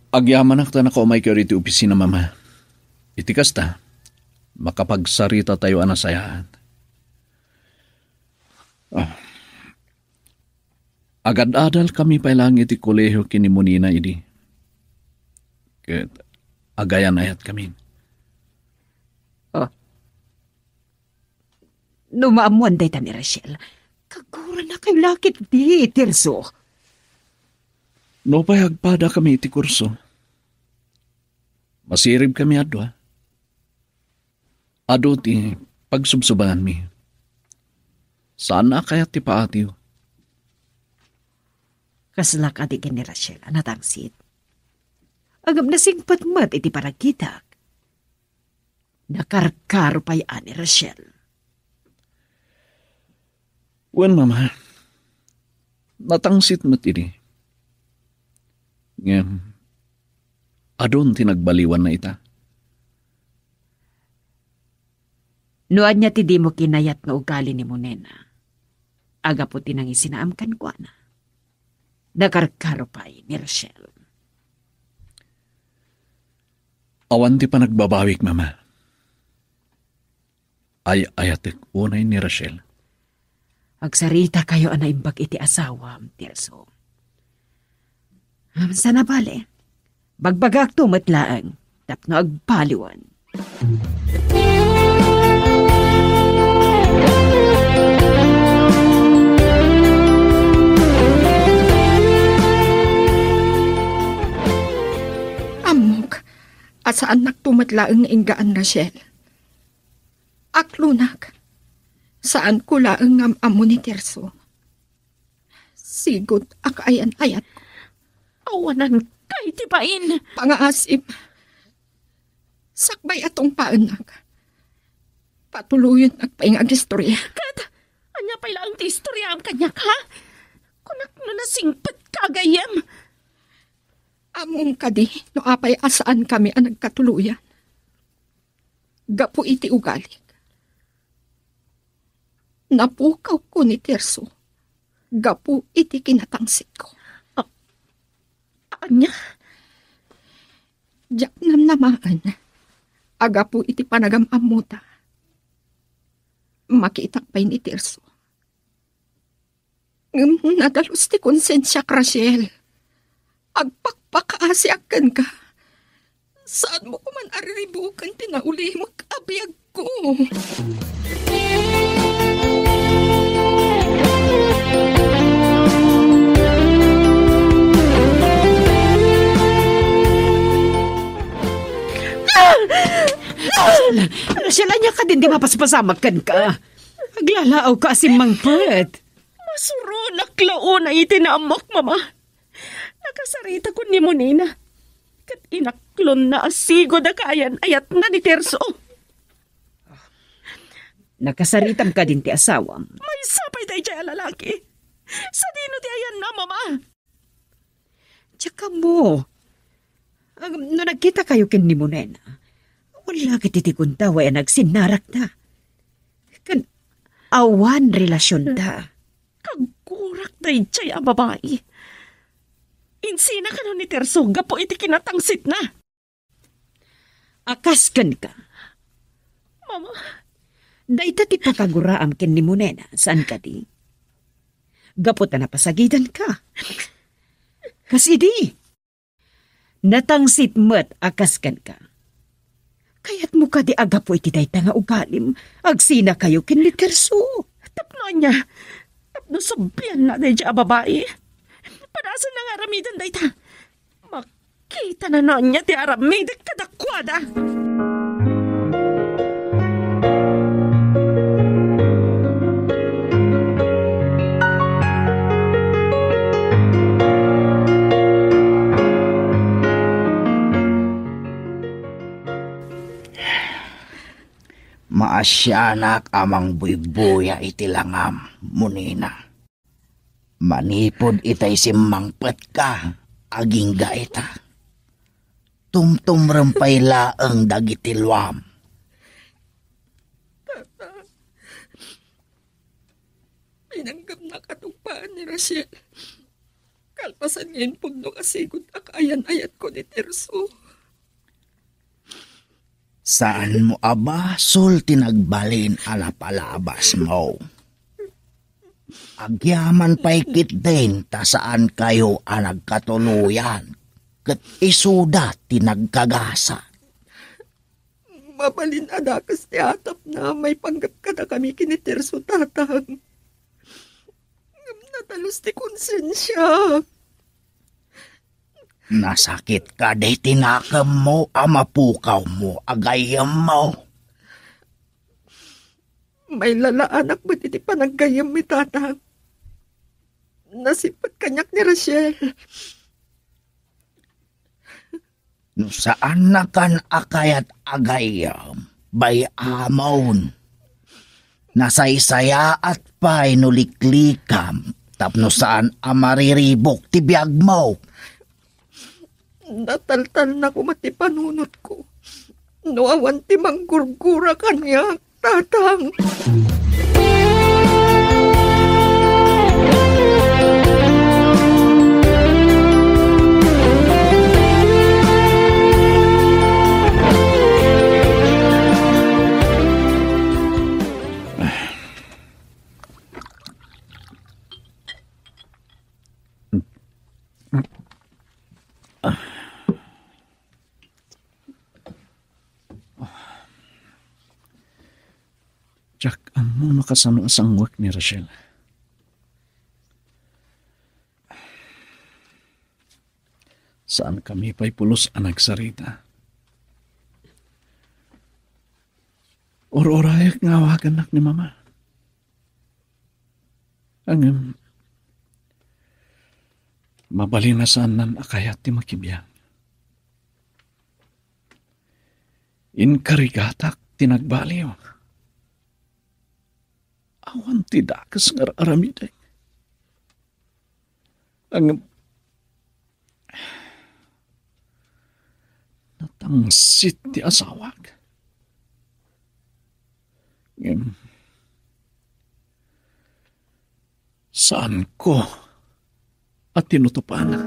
Agyamanak ta nakaumaykayo iti opisina, Mama. Iti kasta, makapagsarita tayo a nasayaat. Ah. Agad-adal kami pay lang iti kolehio ken ni Monena idi. Ket agayan-ayat kami. Ah. No maammoan dayta ni Rachel, kagurana kay lakit di, Tirso. Nupay agpada kami iti kurso, masirib kami a dua. Adu ti pagsubsubaanmi. Saan a kayat ti paatiyo. Kasla kadi ken ni Rachel a natangsit. Ngem nasingpet met iti panagkitak. Nakarkaro pay a ni Rachel. Wen, Mama, natangsit met idi. Ngem, adun ti nagbaliwanna ita. No ania ti dimo kinayat nga ugali ni Monena, agapu ti nangisinaam kenkuana, nakarkaro pay ni Rachel. Awan ti panagbabawik, Mama. Ay-ayatek unay ni Rachel. Agsarita kayo a naimbag iti asawam, Tirso. Am, sana bale, bagbagakto met laeng tapno agbaliwan. Ammok a saannakto met laeng nga inggaan, Rachel. Aklonak, saanko laeng nga am-ammo ni Tirso. Sigud a kaayan-ayatko. Awananka iti bain. Pangaasim, sakbay a tungpaennak, patuloyennak pay nga agistorya. Ket ania pay laeng ti istoryaam kaniak, ha? Kunak no nasingpetka a gayyem. Ammom kadi no apay a saankami a nagkatuloyan? Gapu iti ugalik. Napukawko ni Tirso gapu iti kinatangsitko. A-, ania? Diak namnamaen a gapu iti panagam-ammota, makitak pay ni Tirso. Ngem nadalus ti konsensiak, Rachel. Agpakpakaasiak kenka. Saanmo koman a riribuken ti naulimek a biagko. Rachel, Rachel, ania kadin ti mapaspasamak kenka? Aglalaawka a simmangpet. Masuronak la unay iti naammok, Mama. Nakasaritakon ni Monena. Ket inaklonna a sigud a kaayan-ayatna ni Tirso. Nakasaritam kadin ti asawam? Maysa pay daydiay a lalaki. Sadino ti ayanna, Mama? Diak ammo. Ngem no nagkitakayo ken ni Monena, wen la ket iti gundaway a nagsinnarakta. Ken awan relasionta. Kaggurak daydiay a babai. Insina kano ni Tirso gapu iti kinatangsitna. A kas kenka. Mama. Dayta ti pakaguraam ken ni Monena, saan kadi? Gapu ta napasagidanka. Kas idi, natangsit met a kas kenka. Kayatmo kadi a gapu iti dayta nga ugalim, agsinakayo ken ni Tirso? Tapno ania? Tapno sublianna daydiay a babai? Padasenna nga aramiden dayta. Makitana no ania ti aramidek kadakuada. Maasianak a mangbuybuya iti langam, Monena. Manipud itay simmangpetka, agingga ita. Tumtumrem pay laeng dagiti luam. Tata, pinanggamnak a tungpaan ni Rachel. Kalpasan nga impudno a sigud a kaayan-ayatko ni Tirso. Saanmo a basol ti nagbalin a napalabasmo. Agyaman pay ketdin ta saankayo a nagkatuloyan, ket isuda ti nagkagasat. Mabalin a dakes ti atapna a maipanggep kadakami ken ni Tirso, Tatang. Ngem natalus ti konsensiak. Nasakit kadi ti nakemmo a mapukawmo a gayyemmo? Mailalaanak met iti panaggayyemmi, Tatang. Nasippet kaniak ni Rachel. No saannakan a kayat a gayyem, bay-amon. Nasaysayaat pay no liklikam tapno saan a mariribuk ti biagmo. Nataltalna koma ti panunotko no awan ti manggurgura kaniak. Tatang. Diak ammo no kasano a sanguek ni Rachel. Saankami pay pulos a nagsarita. Ur-urayak nga awagannak ni Mama. Ngem, mabalin a saannan a kayat ti makibiag. Inkarigatak ti nagbaliw. Awan ti dakes nga ar-aramidek. Ngem, natangsit ti asawak. Ngem, saanko a tinutupana.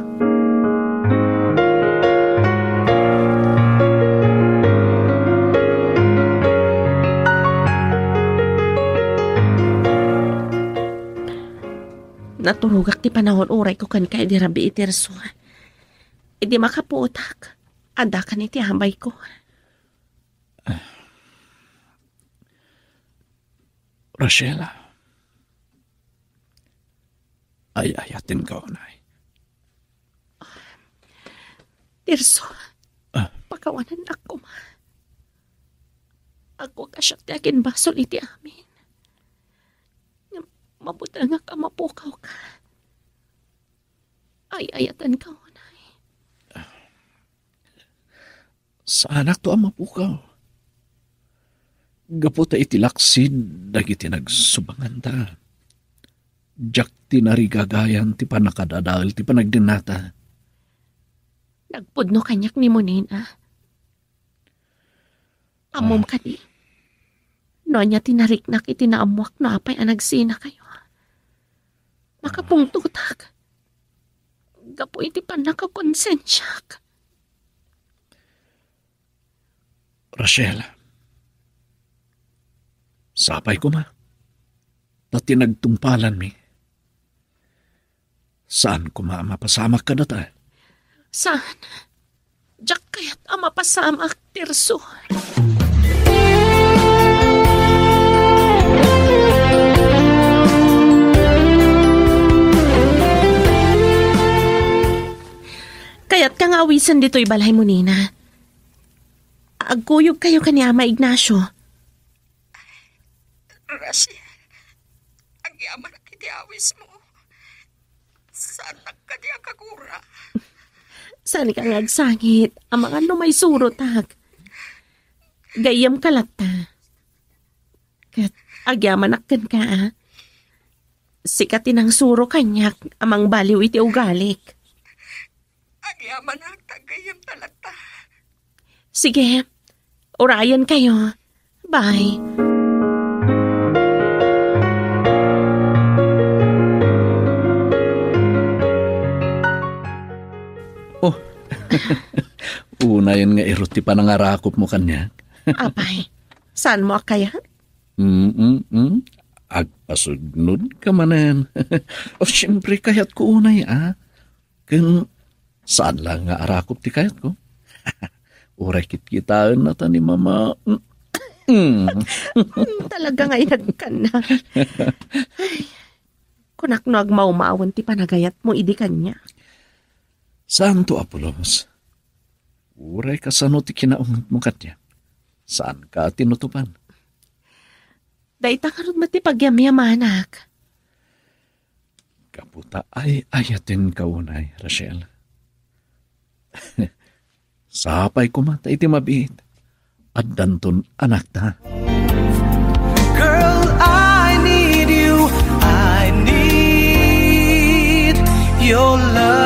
Naturogak ti panaur-urayko kenka idi rabii ti Tirso. Idi makapuotak, addakan iti abayko. Rachel, ay-ayatenka unay. Tirso, ah, pakawanennak koma. Agko a siak ti aginbasol iti amin. Ngem mabutengak a mapukawka. Ay-ayatenka unay. Saanakto a mapukaw. Gapu ta iti laksid dagiti nagsubanganta, diak tinarigagayan ti pannakadael ti panagdennata. Nagpudno kaniak ni Monina. Ammom kadi, no ania ti nariknak iti naammoak no apay a nagsinakayo. Makapungtotak gapu iti pannakakonsensiak. Rachel, sapay koma, ta ti nagtungpalanmi, saan koma a mapasamak kadata. Saan? Diak kayat a mapasamak, Tirso. Kayatka nga awisen ditoy balay, Monina? Agkuyogkayo ken ni Ama Ignacio. Rachel, agyamanak iti awismo. Saannak kadi a kagura? Saanka nga agsangit, amangan no maisurotak. Gayyemka latta. Ket agyamanak kenka, a. Sika ti nangsuro kaniak a mangbaliw iti ugalik. Agyamanak, ta gayyemta latta. Sige, urayenkayo. Bye. Oh, unayen nga irut ti panangarakupmo kaniak. Apay, saanmo a kayat? Mm, mm, mm. Agpasugnod ka manen. O, siyempre, kayatko unay, a. Ken saan lang nga arakup ti kayatko. Uray kitkitaenna ta ni Mama. Mm. Talaga nga inagkanna. Ay, kunak no agmawmawen ti panagayatmo idi kaniak. Saanto, Apolos. Uray kasano ti kinaungetmo kaniak, saanka a tinutupan. Dayta ngarud met ti pagyamyamanak. Gapu ta ay-ayatenka unay, Rachel. Sapay koma ta iti mabiit, addanton anakta. Girl, I need you. I need your love.